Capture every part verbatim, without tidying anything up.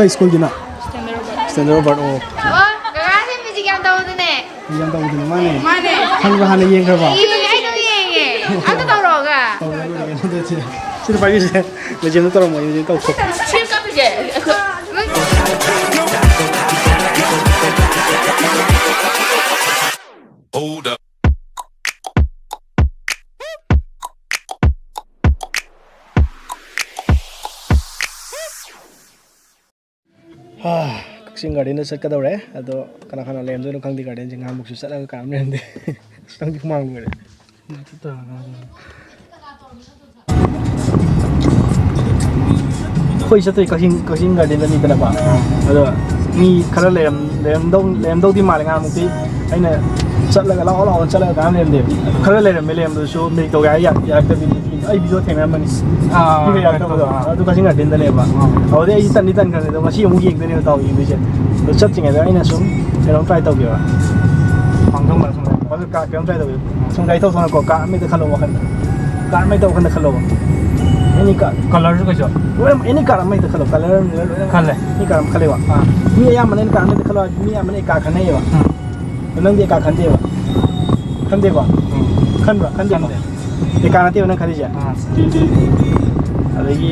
ꯁ꯭ꯀꯨꯜꯒꯤꯅ? Standard Robert. Standard Robert, ꯑꯣ꯫ ꯑꯣ, ꯀꯀꯥꯁꯦ music ꯌꯥꯝ ꯇꯧꯕꯗꯨꯅꯦ꯫ ꯌꯥꯝ ꯇꯧꯕꯗꯨꯅꯦ, ꯃꯥꯅꯦ꯫ ꯃꯥꯅꯦ꯫ ꯈꯪꯕ꯭ꯔꯥ, ꯍꯥꯟꯅ ꯌꯦꯡꯈ꯭ꯔꯕ? ꯌꯦꯡꯉꯦ, ꯑꯩ ꯑꯗꯨꯝ ꯌꯦꯡꯉꯦ꯫ ꯑꯝꯇ ꯇꯧꯔꯛꯑꯣꯒ꯫ ꯇꯧꯔꯛꯑꯣ, ꯂꯣꯏꯔꯦ, ꯀꯩꯅꯣ ꯇꯧꯁꯦ꯫ ꯁꯤꯗ ꯄꯥꯏꯕꯤꯁꯦ꯫ ꯃ꯭ꯌꯨꯖꯤꯛ ꯑꯝꯇ ꯇꯧꯔꯝꯃꯣ, ꯃ꯭ꯌꯨꯖꯤꯛ ꯇꯧꯊꯣꯛ꯫ ꯁꯤ ꯀꯥꯞꯄꯤꯁꯦ꯫ Hold up. ꯍꯥ, ꯀꯛꯆꯤꯡ ꯒꯥꯔꯗꯦꯟꯗ ꯆꯠꯀꯗꯧꯔꯦ꯫ ꯑꯗꯣ ꯀꯅꯥ ꯀꯅꯥ ꯂꯩꯔꯝꯗꯣꯏꯅꯣ ꯈꯪꯗꯦ꯫ ꯒꯥꯔꯗꯦꯟꯁꯦ ꯉꯥꯃꯨꯛꯁꯨ ꯆꯠꯂꯒ ꯀꯅꯥꯝ ꯂꯩꯔꯝꯗꯦ꯫ ꯑꯁ, ꯅꯪꯗꯤ ꯍꯨꯃꯥꯡ ꯂꯣꯏꯔꯦ꯫ ꯑꯩꯈꯣꯏ ꯆꯠꯇꯣꯏ ꯀꯛꯆꯤꯡ, ꯀꯛꯆꯤꯡ ꯒꯥꯔꯗꯦꯟꯗꯅꯤꯗꯅꯀꯣ꯫ ꯑꯗꯣ ꯃꯤ ꯈꯔ ꯂꯩꯔꯝ-, ꯂꯩꯔꯝꯗꯧ-, ꯂꯩꯔꯝꯗꯧꯗꯤ ꯃꯥꯜꯂꯦ꯫ ꯉꯥꯃꯨꯛꯇꯤ ꯑꯩꯅ ꯆꯠꯂꯒ ꯂꯥꯛꯑꯣ ꯂꯥꯛꯑꯣ ꯆꯠꯂꯒ ꯀꯅꯥꯝ ꯂꯩꯔꯝꯗꯦ꯫ ꯈꯔ ꯂꯩꯔꯝꯃꯦ, ꯂꯩꯔꯝꯕꯗꯁꯨ ꯃꯤꯅꯤꯠ ꯇꯧꯒꯦ ꯍꯥꯏ ꯌꯥ-, ꯌꯥꯔꯛꯇꯕꯤ꯫ ꯑꯩ ꯚꯤꯗꯤꯑꯣ ꯊꯦꯡꯅꯔꯝꯕꯅꯤ꯫ ꯑꯥ, ꯃꯤꯒ ꯌꯥꯔꯛꯇꯕꯗꯣ꯫ ꯑꯥ꯫ ꯑꯗꯨ ꯀꯛꯆꯤꯡ ꯒꯥꯔꯗꯦꯟꯗꯅꯦꯕ꯫ ꯑꯥ꯫ ꯑꯗꯨꯗꯩ ꯑꯩꯁꯨ ꯇꯟꯗꯤ ꯇꯟꯈ꯭ꯔꯕꯅꯦ ꯑꯗꯣ ꯉꯁꯤ ꯑꯃꯨꯛ ꯌꯦꯡꯗꯣꯏꯅꯦꯕ ꯇꯥꯎ ꯌꯦꯡꯗꯣꯏꯁꯦ꯫ ꯑꯗꯣ ꯆꯠꯇ꯭ꯔꯤꯉꯩꯗ ꯑꯩꯅ ꯁꯨꯝ ꯀꯩꯅꯣꯝ ꯇ꯭ꯔꯥꯏ ꯇꯧꯒꯦꯕ꯫ ꯃꯥꯡꯖꯧꯅꯅ ꯁꯨꯝ ꯂꯩꯕ꯫ ꯑꯗꯨ ꯀꯥ-, ꯀꯩꯅꯣꯝ ꯇ꯭ꯔꯥꯏ ꯇꯧꯒꯦꯕ꯫ ꯁꯨꯝ ꯒꯥꯔꯤ ꯊꯧ ꯊꯧꯅꯀꯣ ꯀꯥꯔ ꯑꯃ ꯍꯦꯛꯇ ꯈꯜꯂꯣ ꯋꯥꯈꯟꯗ꯫ ꯀꯥꯔ ꯑꯃ ꯍꯦꯛꯇ ꯋꯥꯈꯟꯗ ꯈꯜꯂꯣꯕ꯫ ꯑꯦꯅꯤ ꯀꯥꯔ꯫ ꯀꯂꯔꯁꯨ ꯀꯩꯁꯨ? ꯂꯣꯏꯅꯃꯛ ꯑꯦꯅꯤ ꯀꯥꯔ ꯑꯃ ꯍꯦꯛꯇ ꯈꯜꯂꯣ꯫ ꯀꯂꯔ ꯂꯣꯏꯅꯃꯛ ꯈꯜꯂꯦ꯫ ꯑꯦꯅꯤ ꯀꯥꯔ ꯑꯃ ꯈꯜꯂꯦꯕ꯫ ꯑꯥ꯫ ꯃꯤ ꯑꯌꯥꯝꯕꯅ ꯑꯦꯅꯤ ꯀꯥꯔ ꯑꯃ ꯍꯦꯛꯇ ꯈꯜꯂꯣ ꯍꯥꯏ, ꯃꯤ ꯑꯌꯥꯝꯕꯅ ꯑꯦꯀꯥ ꯈꯟꯅꯩꯌꯦꯕ꯫ ꯎꯝ꯫ ꯑꯗꯣ ꯅꯪꯗꯤ ꯑꯦꯀꯥ ꯈꯟꯗꯦꯕ? ꯈꯟꯗꯦꯀꯣ? ꯎꯝ꯫ ꯈꯟꯕ꯭ꯔꯥ? ꯈꯟꯗꯦꯀꯣ? ꯈꯟꯗꯦ꯫ ꯑꯦꯀꯥ ꯅꯠꯇꯦꯕ ꯅꯪ ꯈꯜꯂꯤꯁꯦ? ꯑꯥ꯫ ꯑꯗꯒꯤ,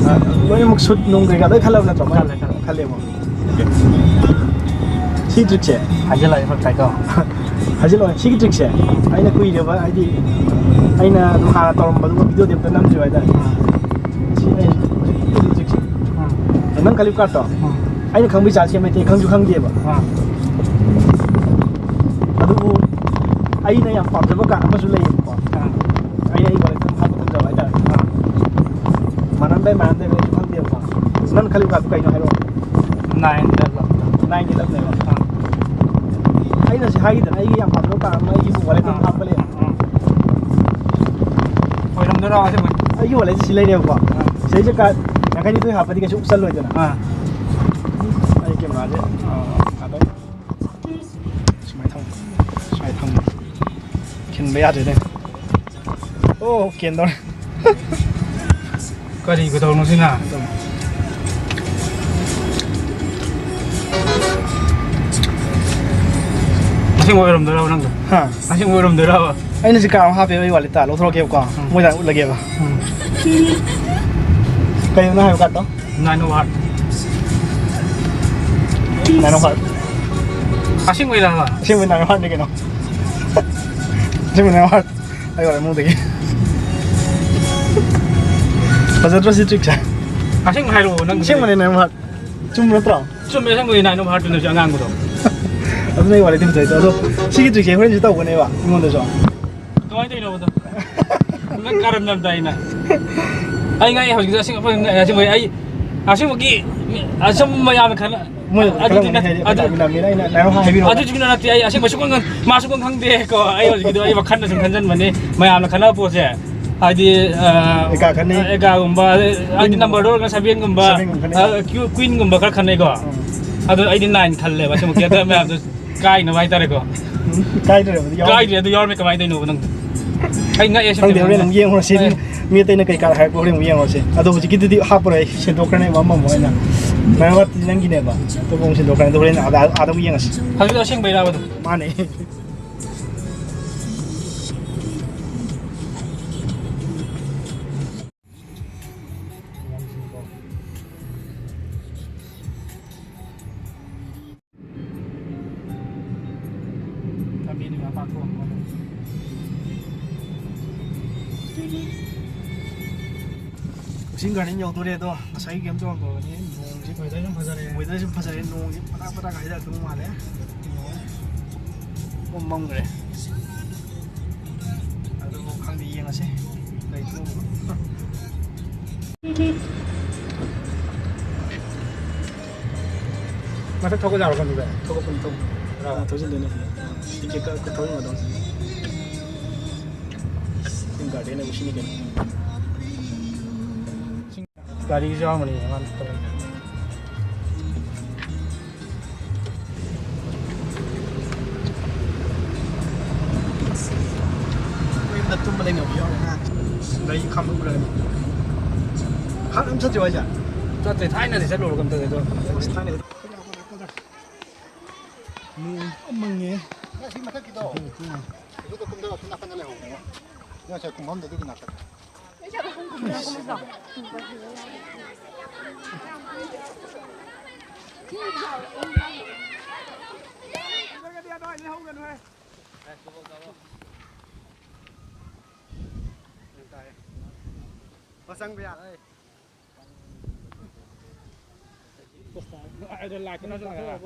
ꯑ, ꯂꯣꯏꯅꯃꯛ ꯁꯨꯠ ꯅꯨꯡ ꯀꯩꯀꯥ ꯂꯣꯏ ꯈꯜꯂꯕ ꯅꯠꯇ꯭ꯔꯣ? ꯈꯜꯂꯦ, ꯈꯜꯂꯦ꯫ ꯈꯜꯂꯦꯕ꯫ ꯁꯤ ꯇ꯭ꯔꯤꯛꯁꯦ꯫ ꯍꯥꯏꯖꯤꯜꯂꯛꯑꯗꯤ ꯐꯔꯛ ꯇꯥꯏꯀꯣ꯫ ꯍꯥꯏꯖꯤꯜꯂꯛꯑꯣ꯫ ꯁꯤꯒꯤ ꯇ꯭ꯔꯤꯛꯁꯦ ꯑꯩꯅ ꯀꯨꯏꯔꯦꯕ, ꯍꯥꯏꯗꯤ ꯑꯩꯅ ꯑꯗꯨꯝ ꯍꯥꯟꯅ ꯇꯧꯔꯝꯕꯗꯨꯒ ꯚꯤꯗꯤꯑꯣꯗꯤ ꯑꯝꯇ ꯅꯝꯗ꯭ꯔꯤꯕ ꯍꯥꯏꯇꯥꯔꯦ꯫ ꯁꯤ ꯑꯩ ꯍꯧꯖꯤꯛ ꯇ꯭ꯔꯤꯛꯁꯦ꯫ ꯎꯝ꯫ ꯅꯪ ꯈꯜꯂꯤꯕ ꯀꯥꯔꯠꯇꯣ? ꯎꯝ꯫ ꯑꯩꯅ ꯈꯪꯕꯩ ꯆꯥꯟꯁ ꯌꯥꯝ ꯂꯩꯇꯦ, ꯈꯪꯁꯨ ꯈꯪꯗꯦꯕ꯫ ꯑꯥ꯫ ꯑꯗꯨꯕꯨ ꯑꯩꯅ ꯌꯥꯝ ꯄꯥꯝꯖꯕ ꯀꯥꯔꯠ ꯑꯃꯁꯨ ꯂꯩꯌꯦꯕꯀꯣ꯫ ꯑꯥ꯫ ꯑꯩꯅ ꯑꯩ ꯋꯥꯂꯦꯠꯇ ꯑꯗꯨꯝ ꯍꯥꯞꯄ ꯊꯝꯖꯕ ꯍꯥꯏꯇꯥꯔꯦ꯫ ꯑꯥ꯫ ꯃꯥꯟꯅꯔꯝꯕ ꯌꯥꯏ, ꯃꯥꯟꯅꯗꯕ ꯌꯥꯏ, ꯑꯩꯁꯨ ꯈꯪꯗꯦꯕꯀꯣ꯫ ꯅꯪ ꯈꯜꯂꯤꯕ ꯀꯥꯔꯠꯇꯣ ꯀꯩꯅꯣ ꯍꯥꯏꯔꯛꯑꯣ꯫ ꯅꯥꯏꯟꯗ ꯂꯞꯇꯣ꯫ ꯅꯥꯏꯟꯒꯤ ꯂꯞꯅꯦꯕ꯫ ꯑꯥ꯫ ꯑꯩꯅ ꯍꯧꯖꯤꯛ ꯍꯥꯏꯈꯤꯗꯅ ꯑꯩꯒꯤ ꯌꯥꯝ ꯄꯥꯝꯖꯕ ꯀꯥꯔꯠ ꯑꯃ ꯑꯩꯒꯤ ꯋꯥꯂꯦꯠꯇ ꯑꯗꯨꯝ ꯑꯥ꯫ ꯍꯥꯞꯄ ꯂꯩꯌꯦꯕ꯫ ꯎꯝ꯫ ꯑꯣꯏꯔꯝꯗꯣꯏꯔꯣ ꯑꯁꯦꯡꯕꯩ? ꯑꯩꯒꯤ ꯋꯥꯂꯦꯠꯁꯤ ꯁꯤ ꯂꯩꯔꯦꯕꯀꯣ꯫ ꯑꯥ꯫ ꯁꯤꯗꯩꯁꯤꯗ ꯀꯥꯔꯠ ꯌꯥꯡꯈꯩꯅꯤꯊꯣꯏ ꯍꯥꯞꯄꯗꯤ ꯀꯩꯁꯨ ꯎꯞꯁꯜꯂꯣꯏꯗꯅ꯫ ꯑꯥ꯫ ꯑꯩ ꯀꯦꯃꯦꯔꯥꯁꯦ, ꯑꯥ, ꯉꯥꯛꯇꯪ ꯁꯨꯃꯥꯏꯅ ꯊꯝ-, ꯁꯨꯃꯥꯏꯅ ꯊꯝ-, ꯈꯤꯟꯕ ꯌꯥꯗ꯭ꯔꯦꯅꯦ꯫ ꯑꯣ, ꯀꯦꯟꯗꯧꯔꯦ꯫ ꯀꯔꯤ ꯀꯩꯗꯧꯔꯅꯣ ꯁꯤꯅ? ꯑꯗꯨꯝ꯫ ꯑꯁꯦꯡꯕ ꯑꯣꯏꯔꯝꯗꯣꯏꯔꯕ ꯅꯪꯗꯣ? ꯍꯥ? ꯑꯁꯦꯡꯕ ꯑꯣꯏꯔꯝꯗꯣꯏꯔꯕ? ꯑꯩꯅ ꯁꯤ ꯀꯥꯔ ꯑꯃ ꯍꯥꯞꯄꯦꯕ, ꯑꯩ ꯋꯥꯂꯦꯠꯇ ꯂꯧꯊꯣꯔꯛꯀꯦꯕꯀꯣ꯫ ꯎꯝ꯫ ꯃꯣꯏꯗ ꯎꯠꯂꯒꯦꯕ꯫ ꯎꯝ꯫ ꯀꯩꯅꯣ ꯅꯪ ꯍꯥꯏꯕ ꯀꯥꯔꯠꯇꯣ? Nine of heart꯫ Nine of heart꯫ ꯑꯁꯦꯡꯕꯩꯔꯕ? ꯑꯁꯦꯡꯕꯩ nine of heartꯅꯤ ꯀꯩꯅꯣ꯫ ꯑꯁꯦꯡꯕꯩ nine of heart꯫ ꯑꯩ ꯋꯥꯂꯦꯠ ꯃꯅꯨꯡꯗꯒꯤ꯫ ꯐꯖꯗ꯭ꯔꯣ ꯁꯤ trickꯁꯦ? ꯑꯁꯦꯡꯕ ꯍꯥꯏꯔꯛꯑꯣ ꯅꯪ꯫ ꯑꯁꯦꯡꯕꯅꯦ nine of heart꯫ ꯆꯨꯝꯕ ꯅꯠꯇ꯭ꯔꯣ? ꯆꯨꯝꯃꯦ, ꯑꯁꯦꯡꯕꯒꯤ nine of heartꯇꯨꯅꯦ ꯍꯧꯖꯤꯛ ꯑꯉꯥꯡꯕꯗꯣ꯫ ꯑꯗꯨꯅ ꯑꯩ ꯋꯥꯂꯦꯠꯇꯤ ꯐꯖꯩꯗꯣ꯫ ꯑꯗꯣ ꯁꯤꯒꯤ trickꯁꯦ ꯍꯣꯔꯦꯟꯁꯨ ꯇꯧꯒꯅꯦꯕ ꯑꯩꯉꯣꯟꯗꯁꯨ꯫ ꯀꯃꯥꯏꯅ ꯇꯧꯔꯤꯅꯣꯕ ꯑꯗꯣ? ꯅꯪ ꯀꯥꯔꯟ ꯌꯥꯝ ꯇꯥꯏꯅ꯫ ꯑꯩ ꯉꯥꯏ ꯍꯧꯖꯤꯛ ꯑꯁꯦꯡꯕ, ꯑꯁꯦꯡꯕꯒꯤ ꯑꯩ, ꯑꯁꯦꯡꯕꯒꯤ ꯑꯁꯨꯝ ꯃꯌꯥꯝꯅ ꯈꯟ-, ꯃꯣꯏ ꯑꯗꯨꯗꯤ ꯈꯜꯂꯝꯒꯅꯤ ꯅꯠ-, ꯍꯥꯏꯗꯤ ꯑꯗꯨ, ꯃꯇꯝꯒꯤ ꯂꯝꯅꯤꯅ ꯑꯩꯅ ꯅꯥꯏꯔꯣ ꯍꯥꯏꯕꯤꯔꯣ꯫ ꯑꯗꯨꯗꯤ ꯅꯠꯇꯦ, ꯑꯩ ꯑꯁꯦꯡꯕ ꯁꯨꯡꯈꯪ ꯈꯪ-, ꯃꯥ ꯁꯨꯡꯈꯪ ꯈꯪꯗꯦꯀꯣ꯫ ꯑꯩ ꯍꯧꯖꯤꯛꯀꯤꯗꯣ ꯑꯩ ꯋꯥꯈꯜꯗ ꯁꯨꯝ ꯈꯟꯖꯟꯕꯅꯤ꯫ ꯃꯌꯥꯝꯅ ꯈꯟꯅꯕ ꯄꯣꯠꯁꯦ, ꯍꯥꯏꯗꯤ, ꯑ, ꯑꯦꯀꯥ ꯈꯟꯅꯩ꯫ ꯑꯦꯀꯥꯒꯨꯝꯕ, ꯍꯥꯏꯗꯤ ꯀ꯭ꯋꯤꯟꯒꯨꯝꯕ꯫ Numberꯗꯣ ꯑꯣꯏꯔꯒꯅ sevenꯒꯨꯝꯕ, sevenꯒꯨꯝꯕ ꯈꯟꯅꯩ꯫ ꯑ, ꯀ꯭ꯌꯨ-, queenꯒꯨꯝꯕ ꯈꯔ ꯈꯟꯅꯩꯀꯣ꯫ ꯎꯝ꯫ ꯑꯗꯣ ꯑꯩꯗꯤ nine ꯈꯜꯂꯦꯕ, ꯑꯁꯦꯡꯕ ꯀꯦꯔꯦꯛꯇꯔ ꯃꯌꯥꯝꯗꯣ ꯀꯥꯏꯅꯕ ꯍꯥꯏꯇꯥꯔꯦꯀꯣ꯫ ꯎꯝ, ꯀꯥꯏꯗ꯭ꯔꯦꯕ, ꯑꯗꯨ ꯌꯥꯎꯔꯝꯃꯦ꯫ ꯀꯥꯏꯗ꯭ꯔꯦ, ꯑꯗꯨ ꯌꯥꯎꯔꯝꯃꯦ, ꯀꯃꯥꯏꯅ ꯇꯧꯔꯤꯅꯣꯕ ꯅꯪ? ꯑꯩ ꯉꯛꯑꯦ, ꯈꯪꯗꯦ, ꯑꯁꯦꯡꯕ ꯍꯣꯔꯦꯟ ꯌꯥꯝꯅ꯫ ꯑꯃꯨꯛ ꯌꯦꯡꯉꯨꯔꯁꯤ꯫ ꯑꯦ꯫ ꯃꯤ ꯑꯇꯩꯅ ꯀꯩ ꯀꯥꯔ ꯍꯥꯏꯔꯛꯄ ꯍꯣꯔꯦꯟ ꯑꯃꯨꯛ ꯌꯦꯡꯉꯨꯔꯁꯤ꯫ ꯑꯗꯣ ꯍꯧꯖꯤꯛꯀꯤꯗꯨꯗꯤ ꯍꯥꯞꯄꯔꯣꯏ, ꯑꯩ ꯁꯦꯡꯗꯣꯛꯈ꯭ꯔꯅꯦꯕ ꯑꯃꯃꯨꯛ ꯑꯣꯏꯅ꯫ ꯅꯪꯒꯤꯅꯦꯕ꯫ ꯑꯇꯣꯞꯄ ꯑꯃꯨꯛ ꯁꯦꯡꯗꯣꯛꯈ꯭ꯔꯅꯤ꯫ ꯑꯗꯣ ꯍꯣꯔꯦꯟ ꯑꯥꯗ, ꯑꯥꯗ ꯑꯃꯨꯛ ꯌꯦꯡꯉꯁꯤ꯫ ꯍꯧꯖꯤꯛ ꯑꯁꯦꯡꯕꯩꯔꯕ ꯑꯗꯨꯝ? ꯃꯥꯅꯦ꯫ ꯂꯝꯕꯤꯗꯤ ꯐꯖꯅ ꯄꯥꯛꯊꯣꯛꯑꯝꯃꯒ꯫ ꯀꯛꯆꯤꯡ ꯒꯥꯔꯗꯦꯟ ꯌꯧꯗꯣꯔꯦ ꯑꯗꯣ, ꯉꯁꯥꯏꯒꯤ ꯀꯩꯝ ꯇꯧꯔꯝꯗꯕꯅꯤ꯫ ꯅꯣꯡꯁꯤ weather ꯁꯨꯝ ꯐꯖꯔꯦ꯫ Weather ꯁꯨꯝ ꯐꯖꯔꯦ, ꯅꯣꯡꯁꯤ ꯄꯇꯥ ꯄꯇꯥ ꯍꯩꯊꯔꯛꯇꯧ ꯃꯥꯜꯂꯦ꯫ ꯄꯨꯝ ꯃꯝꯈ꯭ꯔꯦ꯫ ꯑꯗꯨꯕꯨ ꯈꯪꯗꯦ, ꯌꯦꯡꯉꯁꯦ꯫ ꯂꯩꯇ꯭ꯔꯣ? ꯃꯊꯛ ꯊꯧꯒꯠ ꯌꯥꯕ꯭ꯔꯥ ꯈꯪꯗꯦ꯫ ꯊꯧꯒꯠꯄꯅꯤ, ꯊꯧꯒꯠꯄꯅꯤ꯫ ꯑꯥ, ꯊꯧꯖꯤꯟꯗꯣꯏꯅꯦ ꯁꯤꯗ꯫ ꯇꯤꯀꯦꯠ ꯀꯛ-, ꯀꯛ-, ꯊꯧꯖꯤꯟꯒꯗꯧꯅꯤ ꯁꯤꯗ꯫ ꯒꯥꯔꯗꯦꯟ ꯑꯣꯏꯕ ꯁꯤꯅꯤ ꯀꯩꯅꯣ꯫ ꯒꯥꯔꯤꯁꯨ ꯌꯥꯎꯔꯝꯒꯅꯤ ꯃꯥꯅ ꯇꯧꯔꯤꯁꯦ꯫ ꯃꯌꯨꯝꯗ ꯇꯨꯝꯕ ꯂꯩꯅꯕ ꯌꯥꯎꯔꯦ ꯉꯥ꯫ ꯒꯥꯔꯤ ꯈꯥꯝꯗꯣꯛꯈ꯭ꯔꯒꯅꯤ꯫ ꯍꯥꯟꯅ ꯑꯗꯨꯝ ꯆꯠꯇ꯭ꯔꯤꯕꯣ ꯍꯥꯏꯁꯦ? ꯆꯠꯇ꯭ꯔꯤ, ꯊꯥꯏꯅꯗꯤ ꯆꯠꯂꯨꯔꯒꯨꯝ ꯇꯧꯋꯦ ꯑꯗꯣ꯫ ꯑꯁ, ꯊꯥꯏꯅꯗꯤ꯫ ꯅꯣꯡ ꯐꯖꯅ ꯃꯪꯉꯦ꯫ ꯑꯁꯤ ꯃꯊꯛꯀꯤꯗꯣ꯫ ꯑꯗꯨꯗ ꯀꯨꯝꯊꯔꯣ, ꯑꯁꯣꯝ ꯅꯥꯀꯟꯗ ꯂꯩꯍꯧꯕꯅꯦ꯫ ꯅꯣꯏ ꯉꯁꯥꯏ ꯀꯨꯝꯐꯝꯗꯣ ꯑꯗꯨꯒꯤ ꯅꯥꯀꯟꯗ꯫ ꯆꯪꯕ ꯌꯥꯔꯦ꯫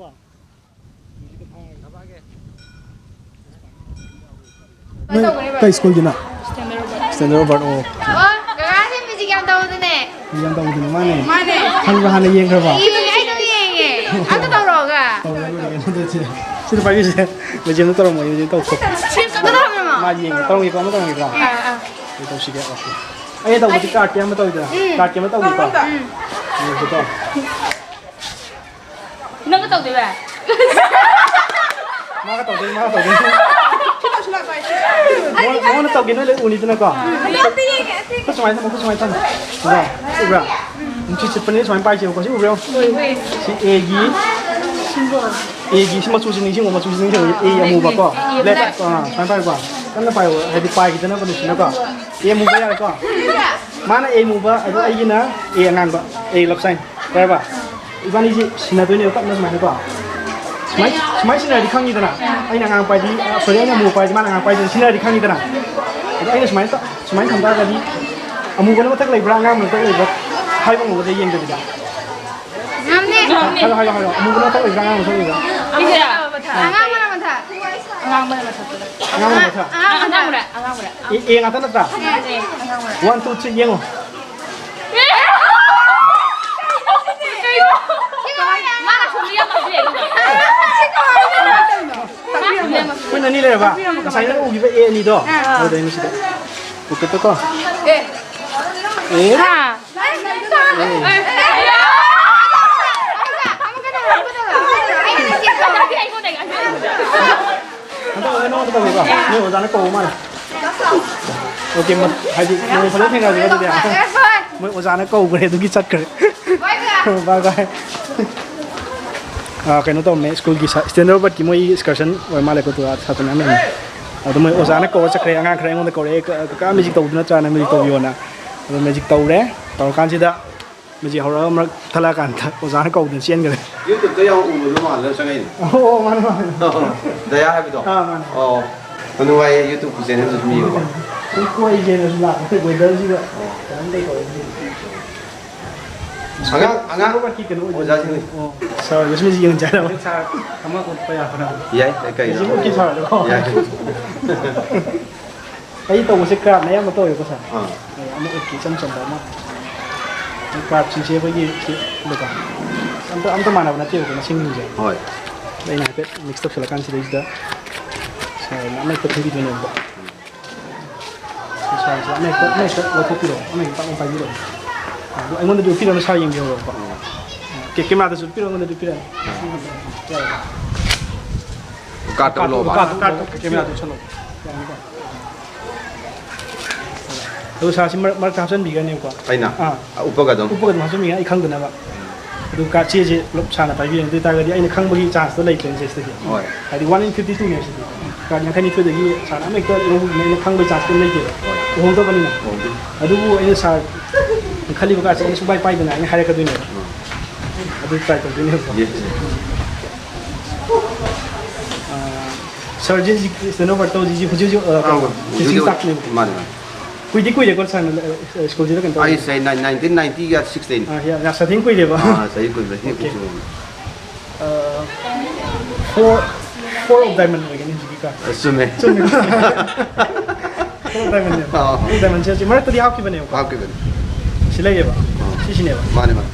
ꯅꯣꯏ ꯀꯩ ꯁ꯭ꯀꯨꯜꯒꯤꯅꯣ? ꯁ꯭ꯇꯦꯟꯗꯔ ꯔꯣꯕꯥꯔꯠ, ꯑꯣ꯫ ꯑꯣ, ꯀꯀꯥꯁꯦ ꯃ꯭ꯌꯨꯖꯤꯛ ꯌꯥꯝ ꯇꯧꯕꯗꯨꯅꯦ꯫ ꯃ꯭ꯌꯨꯖꯤꯛ ꯌꯥꯝ ꯇꯧꯕꯗꯨꯅꯦ, ꯃꯥꯅꯦ꯫ ꯃꯥꯅꯦ꯫ ꯈꯪꯕ꯭ꯔꯥ, ꯍꯥꯟꯅ ꯌꯦꯡꯈ꯭ꯔꯕꯣ? ꯌꯦꯡꯉꯦ, ꯑꯩ ꯑꯗꯨꯝ ꯌꯦꯡꯉꯦ꯫ ꯑꯗꯨ ꯇꯧꯔꯛꯑꯣꯒ꯫ ꯇꯧꯔꯛꯑꯣ, ꯇꯧꯔꯛꯑꯣ, ꯑꯗꯨꯗꯤ꯫ ꯁꯤꯗ ꯄꯥꯏꯕꯤꯁꯦ꯫ ꯃꯦꯖꯤꯛ ꯑꯝꯇ ꯇꯧꯔꯝꯃꯣ, ꯃꯦꯖꯤꯛ ꯇꯧꯊꯣꯛ꯫ ꯁꯤ ꯑꯝꯇ ꯇꯧꯔꯝꯃꯣ꯫ ꯃꯥ ꯌꯦꯡꯒꯦ, ꯇꯧꯔꯝꯒꯦꯀꯣ, ꯑꯃ ꯇꯧꯔꯝꯒꯦꯀꯣ꯫ ꯑꯥ, ꯑꯥ꯫ ꯑꯩ ꯇꯧꯁꯤꯒꯦ, ꯑꯣꯀꯦ꯫ ꯑꯩꯅ ꯇꯧꯕꯗꯤ ꯀꯥꯔꯠꯀꯤ ꯑꯃ ꯇꯧꯋꯤꯗꯅ, ꯎꯝ꯫ ꯀꯥꯔꯠꯀꯤ ꯑꯃ ꯇꯧꯒꯦꯀꯣ꯫ ꯎꯝ꯫ ꯌꯦꯡꯁꯤꯀꯣ꯫ ꯅꯪꯒ ꯇꯧꯗꯣꯏꯕ? ꯃꯥꯒ ꯇꯧꯗꯣꯏꯅꯤ, ꯃꯥꯒ ꯇꯧꯗꯣꯏꯅꯤ꯫ ꯃꯉꯣꯟꯗ, ꯃꯉꯣꯟꯗ ꯇꯧꯒꯦ, ꯅꯣꯏ ꯂꯣꯏ ꯎꯅꯤꯗꯅꯀꯣ꯫ ꯑꯩ ꯑꯝꯇ ꯌꯦꯡꯒꯦ, ꯑꯝꯇ ꯌꯦꯡꯒꯦ꯫ ꯈꯨꯠ ꯁꯨꯃꯥꯏꯅ ꯊꯝꯃꯣ, ꯈꯨꯠ ꯁꯨꯃꯥꯏꯅ ꯊꯝꯃꯣ꯫ ꯎꯕ꯭ꯔꯥ? ꯎꯕ꯭ꯔꯥ? ꯅꯨꯡꯁꯤꯠ ꯁꯤꯠꯄꯅꯤꯅ ꯁꯨꯃꯥꯏꯅ ꯄꯥꯏꯁꯦꯕꯀꯣ꯫ ꯁꯤ ꯎꯕ꯭ꯔꯥ, ꯌꯦꯡꯉꯣ? ꯎꯏ, ꯎꯏ꯫ ꯁꯤ ꯑꯦꯒꯤ, ꯑꯦꯒꯤ ꯁꯤ ꯃꯆꯨꯁꯤ ꯅꯤꯡꯁꯤꯡꯉꯣ, ꯃꯆꯨꯁꯤ ꯅꯤꯡꯁꯤꯡꯉꯣ꯫ ꯑꯦ ꯑꯃꯨꯕꯀꯣ꯫ ꯑꯦ ꯑꯃꯨꯕ꯫ ꯕ꯭ꯂꯦꯛ꯫ ꯑꯥ, ꯁꯨꯃꯥꯏꯅ ꯄꯥꯏꯌꯨꯀꯣ꯫ ꯀꯟꯅ ꯄꯥꯏꯌꯣ, ꯍꯥꯏꯗꯤ ꯄꯥꯏꯈꯤꯗꯅꯕ ꯅꯨꯡꯁꯤꯅꯀꯣ꯫ ꯑꯦ ꯑꯃꯨꯕ ꯌꯥꯔꯦꯀꯣ꯫ ꯃꯥꯅ ꯑꯦ ꯑꯃꯨꯕ, ꯑꯗꯣ ꯑꯩꯒꯤꯅ ꯑꯦ ꯑꯉꯥꯡꯕ, ꯑꯦ ꯂꯞ ꯁꯥꯏꯟ꯫ ꯌꯥꯔꯕ? ꯏꯕꯥꯅꯤꯁꯦ ꯁꯤꯟꯅꯗꯣꯏꯅꯦꯕ ꯇꯞꯅ ꯁꯨꯃꯥꯏꯅꯀꯣ꯫ ꯁꯨꯃꯥꯏ-, ꯁꯨꯃꯥꯏꯅ ꯁꯤꯟꯅꯔꯗꯤ ꯈꯪꯉꯤꯗꯅ꯫ ꯑꯩꯅ ꯑꯉꯥꯡ ꯄꯥꯏꯗꯤ, ꯑ, ꯁꯣꯔꯤ, ꯑꯩꯅ ꯑꯃꯨꯕ ꯄꯥꯏꯗꯤ ꯃꯥꯅ ꯑꯉꯥꯡ ꯄꯥꯏꯗꯤ ꯁꯤꯟꯅꯔꯗꯤ ꯈꯪꯉꯤꯗꯅ꯫ ꯑꯗꯣ ꯑꯩꯅ ꯁꯨꯃꯥꯏꯅ ꯇ-, ꯁꯨꯃꯥꯏꯅ ꯊꯝ ꯇꯥꯔꯒꯗꯤ ꯑꯃꯨꯕꯅ ꯃꯊꯛ ꯂꯩꯕ꯭ꯔꯥ, ꯑꯉꯥꯡꯕꯅ ꯃꯊꯛ ꯂꯩꯕ꯭ꯔꯥ ꯍꯥꯏꯕ ꯉꯝꯒꯗ꯭ꯔꯥ ꯌꯦꯡꯗꯕꯤꯗ꯫ ꯉꯝꯅꯤ꯫ ꯍꯥꯏꯔꯣ, ꯍꯥꯏꯔꯣ, ꯍꯥꯏꯔꯣ꯫ ꯑꯃꯨꯕꯅ ꯃꯊꯛ ꯂꯩꯕ꯭ꯔꯥ, ꯑꯉꯥꯡꯕꯅ ꯃꯊꯛ ꯂꯩꯕ꯭ꯔꯥ? ꯑꯉꯥꯡꯕꯅ ꯃꯊꯛ꯫ ꯑꯉꯥꯡꯕꯅ ꯃꯊꯛꯇꯨꯗ꯫ ꯑꯉꯥꯡꯕꯅ ꯃꯊꯛ꯫ ꯑꯉꯥꯡꯕꯅ꯫ ꯑꯉꯥꯡꯕꯅ꯫ ꯑꯦ, ꯑꯦ ꯉꯥꯛꯇ ꯅꯠꯇ꯭ꯔꯥ? ꯑꯦ, ꯑꯦ꯫ ꯑꯉꯥꯡꯕꯅ꯫ One, two, three, ꯌꯦꯡꯉꯣ꯫ ꯀꯩꯅꯣ? ꯃꯥꯅ ꯁꯣꯝꯗ ꯌꯥꯝ ꯇꯧꯕ ꯌꯥꯏ꯫ ꯑꯩꯈꯣꯏꯅ ꯑꯅꯤ ꯂꯩꯔꯕ? ꯉꯁꯥꯏ ꯅꯪ ꯎꯈꯤꯕ ꯑꯦ ꯑꯅꯤꯗꯣ? ꯑꯥ꯫ ꯑꯗꯨꯗꯩꯅ ꯁꯤꯗ꯫ ꯄꯣꯀꯦꯠꯇꯀꯣ꯫ ꯑꯦ꯫ ꯑꯦ꯫ ꯍꯥ꯫ ꯑꯦ꯫ ꯍꯟꯗꯛ ꯑꯣꯖꯥ ꯅꯉꯣꯟꯗ ꯇꯧꯒꯦꯀꯣ? ꯅꯣꯏ ꯑꯣꯖꯥꯅ ꯀꯧꯕ ꯃꯥꯜꯂꯦ꯫ ꯑꯣꯀꯦ, ꯃ-, ꯍꯥꯏꯗꯤ ꯅꯣꯡꯃ ꯐꯖꯅ ꯊꯦꯡꯅꯔꯁꯤꯀꯣ ꯑꯗꯨꯗꯤ꯫ ꯃꯣꯏ ꯑꯣꯖꯥꯅ ꯀꯧꯈ꯭ꯔꯦ, ꯑꯗꯨꯒꯤ ꯆꯠꯈ꯭ꯔꯦ꯫ ꯕꯥꯏ ꯕꯥꯏ꯫ ꯑꯥ, ꯀꯩꯅꯣ ꯇꯧꯔꯝꯃꯦ, ꯁ꯭ꯀꯨꯜꯒꯤ ꯁ-, ꯁ꯭ꯇꯦꯟꯗꯔꯠ ꯕꯔꯠꯀꯤ ꯃꯣꯏ excursion ꯑꯣꯏꯔ ꯃꯥꯜꯂꯦꯀꯣ, ꯇꯨꯔꯥ ꯁꯥꯇ꯭ꯔ ꯃꯌꯥꯝ ꯂꯩꯔꯝꯃꯦ꯫ ꯑꯗꯣ ꯃꯣꯏ ꯑꯣꯖꯥꯅ ꯀꯧꯔ ꯆꯠꯈ꯭ꯔꯦ, ꯑꯉꯥꯡ ꯈꯔ ꯑꯩꯉꯣꯟꯗ ꯀꯧꯔꯛꯑꯦ, "ꯀ-, ꯀꯀꯥ, ꯃꯦꯖꯤꯛ ꯇꯧꯗꯨ ꯅꯠꯇ꯭ꯔꯥꯅ ꯃꯦꯖꯤꯛ ꯇꯧꯕꯤꯌꯣꯅ?" ꯑꯗꯣ ꯃꯦꯖꯤꯛ ꯇꯧꯔꯦ꯫ ꯇꯧꯔꯀꯥꯟꯁꯤꯗ ꯃꯦꯖꯤꯛ ꯍꯧꯔꯒ ꯃꯔꯛ ꯊꯠꯂꯛꯑꯀꯥꯟꯗ ꯑꯣꯖꯥꯅ ꯀꯧꯗꯅ ꯆꯦꯟꯈ꯭ꯔꯦ꯫ YouTube-ꯇ ꯌꯥꯝ ꯎꯕꯗꯣ ꯃꯥꯜꯂꯦ ꯆꯪꯉꯛꯏꯅꯦ꯫ ꯑꯣ, ꯑꯣ, ꯃꯥꯅꯦ, ꯃꯥꯅꯦ꯫ ꯗꯌꯥ ꯍꯥꯏꯕꯗꯣ? ꯑꯥ, ꯃꯥꯅꯦ꯫ ꯑꯣ, ꯌꯥꯝ ꯅꯨꯡꯉꯥꯏꯌꯦ, YouTube-ꯀꯤ channel-ꯗꯨꯁꯨ ꯃꯤ ꯌꯦꯡꯕ꯫ ꯁꯨꯝ ꯀꯣꯏꯒꯦꯅ ꯁꯨꯝ ꯂꯥꯛꯄꯅꯦ, weather-ꯁꯤꯒ ꯑꯣ꯫ ꯀꯩꯅꯣꯝ ꯇꯧꯔꯦ꯫ ꯑꯉꯥꯡ, ꯑꯉꯥꯡ ꯁꯤꯒꯨꯝꯕꯒꯤ ꯀꯩꯅꯣ ꯑꯣꯏꯗꯣꯏꯅꯦ꯫ ꯑꯣꯖꯥꯁꯤꯡ꯫ ꯑꯣ, sir, ꯉꯁꯤ ꯌꯦꯡ ꯆꯥꯅꯕ꯫ Sir, ꯑꯃ ꯎꯠꯄ ꯌꯥꯕ꯭ꯔꯥ? ꯌꯥꯏ, ꯌꯥꯏ, ꯀꯩꯅꯣ? ꯍꯧꯖꯤꯛꯃꯛꯀꯤ sir-ꯗꯣ꯫ ꯌꯥꯏ꯫ ꯑꯩ ꯇꯧꯕꯁꯦ craft ꯑꯌꯥꯝꯕ ꯇꯧꯋꯦꯀꯣ, sir꯫ ꯑꯥ꯫ ꯑꯩ ꯑꯃ ꯎꯠꯀꯦ, ꯏꯆꯝ ꯆꯝꯕ ꯑꯃ꯫ ꯑꯩ craft-ꯁꯤꯡꯁꯦ ꯑꯩꯈꯣꯏꯒꯤ ꯁꯤ ꯎꯕ꯭ꯔꯥ? ꯑꯝꯇ, ꯑꯝꯇ ꯃꯥꯟꯅꯕ ꯅꯠꯇꯦꯕꯀꯣ, ꯃꯁꯤꯡꯁꯤꯡꯁꯦ꯫ ꯍꯣꯏ꯫ ꯑꯩꯅ ꯍꯥꯏꯐꯦꯠ mix ꯇꯧꯁꯜꯂꯀꯥꯟꯁꯤꯗꯩꯁꯤꯗ sir-ꯅ ꯑꯃ ꯍꯦꯛꯇ ꯈꯟꯕꯤꯗꯣꯏꯅꯦꯕꯀꯣ꯫ Sir-ꯁꯦ ꯑꯃ ꯍꯦꯛꯇ, ꯑꯃ ꯍꯦꯛꯇ ꯂꯧꯊꯣꯛꯄꯤꯔꯛꯑꯣ, ꯑꯃ ꯍꯦꯛꯇ ꯄꯥꯛꯅ ꯄꯥꯏꯕꯤꯔꯛꯑꯣ꯫ ꯑꯗꯣ ꯑꯩꯉꯣꯟꯗꯗꯤ ꯎꯠꯄꯤꯔꯛꯑꯣꯅꯨ, sir ꯌꯦꯡꯕꯤꯍꯧꯔꯣꯕꯀꯣ꯫ ꯎꯝ꯫ ꯀꯦ-, camera-ꯗꯁꯨ ꯎꯠꯄꯤꯔꯛꯑꯣ, ꯑꯩꯉꯣꯟꯗꯗꯤ ꯎꯠꯄꯤꯔꯛꯑꯅꯨ꯫ ꯌꯥꯔꯦꯀꯣ? Card-ꯇ ꯎꯠꯂꯣꯕ? Card-ꯇ, card-ꯇ camera-ꯗ ꯎꯠꯁꯜꯂꯣ꯫ ꯌꯥꯔꯦꯀꯣ? ꯑꯗꯨ sir-ꯁꯤ ꯃꯔꯛ, ꯃꯔꯛꯇ ꯍꯥꯞꯆꯤꯟꯕꯤꯒꯅꯦꯕꯀꯣ꯫ ꯑꯩꯅ? ꯑꯥ꯫ ꯑ, ꯎꯞꯄꯒ ꯑꯗꯨꯝ? ꯎꯞꯄꯒ ꯑꯗꯨꯝ ꯍꯥꯞꯆꯤꯟꯕꯤꯒꯅꯤ, ꯑꯩ ꯈꯪꯗꯅꯕ꯫ ꯑꯗꯨ card ꯆꯦꯁꯦ ꯄꯨꯂꯞ sir-ꯅ ꯄꯥꯏꯕꯤꯔꯅꯤ꯫ ꯑꯗꯨ ꯑꯣꯏ ꯇꯥꯔꯒꯗꯤ ꯑꯩꯅ ꯈꯪꯕꯒꯤ chance-ꯇꯣ ꯂꯩꯇ꯭ꯔꯦꯅꯦ ꯁꯤꯗꯒꯤ꯫ ꯍꯣꯏ꯫ ꯍꯥꯏꯗꯤ one in fifty-two-ꯅꯦꯕ ꯁꯤꯗꯤ꯫ Card ꯌꯥꯡꯈꯩꯅꯤꯊꯣꯏꯗꯒꯤ sir-ꯅ ꯑꯃ ꯍꯦꯛꯇ ꯂꯧꯕꯒꯤ ꯑꯩꯅ ꯈꯪꯕꯒꯤ chance-ꯇꯣ ꯂꯩꯇꯦꯕ꯫ ꯍꯣꯏ꯫ ꯎꯍꯧꯗꯕꯅꯤꯅ꯫ ꯎꯍꯧꯗꯦ꯫ ꯑꯗꯨꯕꯨ ꯑꯩꯅ sir ꯈꯜꯂꯤꯕ card-ꯁꯦ ꯑꯩꯅ ꯁꯨꯡꯄꯥꯏ ꯄꯥꯏꯗꯅ ꯑꯩꯅ ꯍꯥꯏꯔꯛꯀꯗꯣꯏꯅꯦꯕ꯫ ꯎꯝ꯫ ꯑꯗꯨ try ꯇꯧꯗꯣꯏꯅꯦꯕꯀꯣ꯫ Yes, yes꯫ ꯑꯥ, sir-ꯁꯤ ꯍꯧꯖꯤꯛ stand over ꯇꯧꯔꯤꯁꯤ ꯍꯧꯖꯤꯛ ꯍꯧꯖꯤꯛ, ꯑꯥ, ꯑꯥ, ꯀꯩꯅꯣ, ꯍꯧꯖꯤꯛ teaching ꯍꯧꯖꯤꯛ staff-ꯅꯦꯕꯀꯣ꯫ ꯃꯥꯅꯦ, ꯃꯥꯅꯦ꯫ ꯀꯨꯏꯗꯤ ꯀꯨꯏꯔꯦꯀꯣ sir-ꯅ, ꯑ, school-ꯁꯤꯗ ꯀꯩꯅꯣ ꯇꯧꯔꯤꯁꯦ? ꯑꯩꯁꯦ ꯅꯥꯏꯟ-, nineteen ninety-six-ꯇꯩꯅ꯫ ꯑꯥ, ꯌꯥ-, ꯌꯥ, ꯆꯍꯤ ꯀꯨꯏꯔꯦꯕ꯫ ꯑꯥ, ꯆꯍꯤ ꯀꯨꯏꯔꯦ꯫ Okay꯫ ꯑ, four, four of diamond ꯑꯣꯏꯒꯅꯤ ꯍꯧꯖꯤꯛꯀꯤ card꯫ ꯑ, ꯆꯨꯝꯃꯦ꯫ ꯆꯨꯝꯃꯦ꯫ Four of diamond-ꯅꯦꯕ꯫ Ah. Four of diamond-ꯁꯦ ꯍꯧꯖꯤꯛ ꯃꯔꯛꯇꯗꯤ ꯍꯥꯞꯈꯤꯕꯅꯦꯕꯀꯣ꯫ ꯍꯥꯞꯈꯤꯕꯅꯤ꯫ ꯁꯤ ꯂꯩꯌꯦꯕ꯫ ꯑꯥ꯫ ꯁꯤꯁꯤꯅꯦꯕ꯫ ꯃꯥꯅꯦ, ꯃꯥꯅꯦ꯫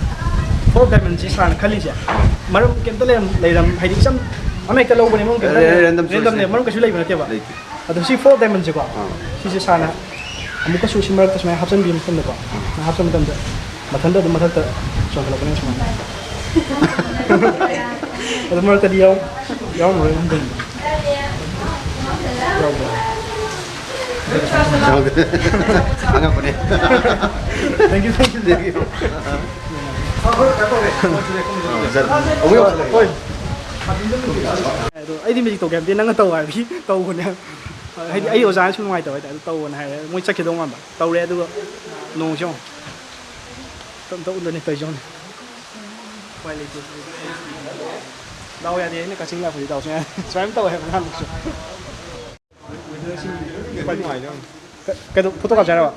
Four of diamond-ꯁꯤ sir-ꯅ ꯈꯜꯂꯤꯁꯦ꯫ ꯑꯥ꯫ ꯃꯔꯝ ꯀꯩꯝꯇ ꯂꯩꯔꯝ-, ꯂꯩꯔꯝ-, ꯍꯥꯏꯗꯤ ꯏꯆꯝ ꯑꯃ ꯍꯦꯛꯇ ꯂꯧꯕꯅꯦꯕ, ꯃꯔꯝ ꯀꯩꯝꯇ ꯔꯦ-, ꯔꯦ-, ꯂꯩꯔꯝ-, random choice random-ꯅꯦꯕ, ꯂꯩꯇꯦ꯫ ꯃꯔꯝ ꯀꯩꯁꯨ ꯂꯩꯕ ꯅꯠꯇꯦꯕ꯫ ꯂꯩꯇꯦ꯫ ꯑꯗꯣ ꯁꯤ four of diamond-ꯁꯦꯀꯣ꯫ ꯑꯥ꯫ ꯁꯤꯁꯦ sir-ꯅ ꯑꯃꯨꯛꯀꯁꯨ ꯁꯤ ꯃꯔꯛꯇ ꯁꯨꯃꯥꯏꯅ ꯍꯥꯞꯆꯤꯟꯕꯤꯕ ꯃꯇꯝꯗꯀꯣ, ꯑꯥ꯫ ꯁꯨꯃꯥꯏꯅ ꯍꯥꯞꯆꯤꯟꯕ ꯃꯇꯝꯗ ꯃꯊꯟꯇ ꯑꯗꯨꯝ ꯃꯊꯛꯇ ꯆꯣꯡꯈꯠꯂꯛꯄꯅꯦ ꯁꯨꯃꯥꯏꯅ꯫ ꯑꯗꯨ ꯃꯔꯛꯇꯗꯤ ꯌꯥꯎ-, ꯌꯥꯎꯔꯝꯃꯔꯣꯏ ꯑꯗꯨꯝ ꯇꯧꯕꯅꯦ꯫ ꯌꯥꯎꯕ꯭ꯔꯥ? ꯌꯥꯎꯗꯦ꯫ ꯑꯉꯛꯄꯅꯦ꯫ Thank you, thank you. Thank you꯫ ꯑꯃꯨꯛ ꯌꯧꯁꯜꯂꯛꯑꯦ꯫ ꯍꯣꯏ꯫ ꯑꯗꯣ ꯑꯩꯗꯤ ꯃꯦꯖꯤꯛ ꯇꯧꯒꯦ ꯍꯥꯏꯕꯗꯤ ꯅꯪꯅ ꯇꯧ ꯍꯥꯏꯕꯒꯤ ꯇꯧꯕꯅꯦ꯫ ꯍꯥꯏꯗꯤ ꯑꯩ ꯑꯣꯖꯥꯅ ꯁꯨꯝ ꯅꯨꯡꯉꯥꯏꯇꯕ ꯍꯥꯏꯇꯥꯔꯦ, ꯑꯗꯨ ꯇꯧꯑꯣꯅ ꯍꯥꯏꯔꯦ꯫ ꯃꯣꯏ ꯆꯠꯈꯤꯗꯧ ꯃꯥꯟꯕ ꯇꯧꯔꯦ, ꯑꯗꯨꯒ ꯅꯣꯡꯁꯦ ꯌꯦꯡꯉꯣ꯫ ꯇꯞ ꯇꯞ ꯎꯗꯅꯤ ꯇꯧꯔꯤꯁꯦ ꯌꯦꯡꯉꯣ꯫ ꯎꯄꯥꯏ ꯂꯩꯇꯦ꯫ ꯗꯥꯎ ꯌꯥꯗꯦ, ꯑꯩꯅ ꯀꯛꯆꯤꯡ ꯂꯥꯛꯄꯁꯦ ꯗꯥꯎ ꯁꯨꯡꯌꯥ ꯌꯥꯗꯦ꯫ ꯁꯨꯃꯥꯏꯅ ꯇꯧꯋꯦ ꯍꯥꯏꯕ ꯅꯍꯥꯟꯃꯨꯛꯁꯨ꯫ ꯀ-, ꯀꯩꯗꯧ-, ꯐꯣꯇꯣ ꯀꯥꯞꯁꯦ ꯍꯥꯏꯔꯕ?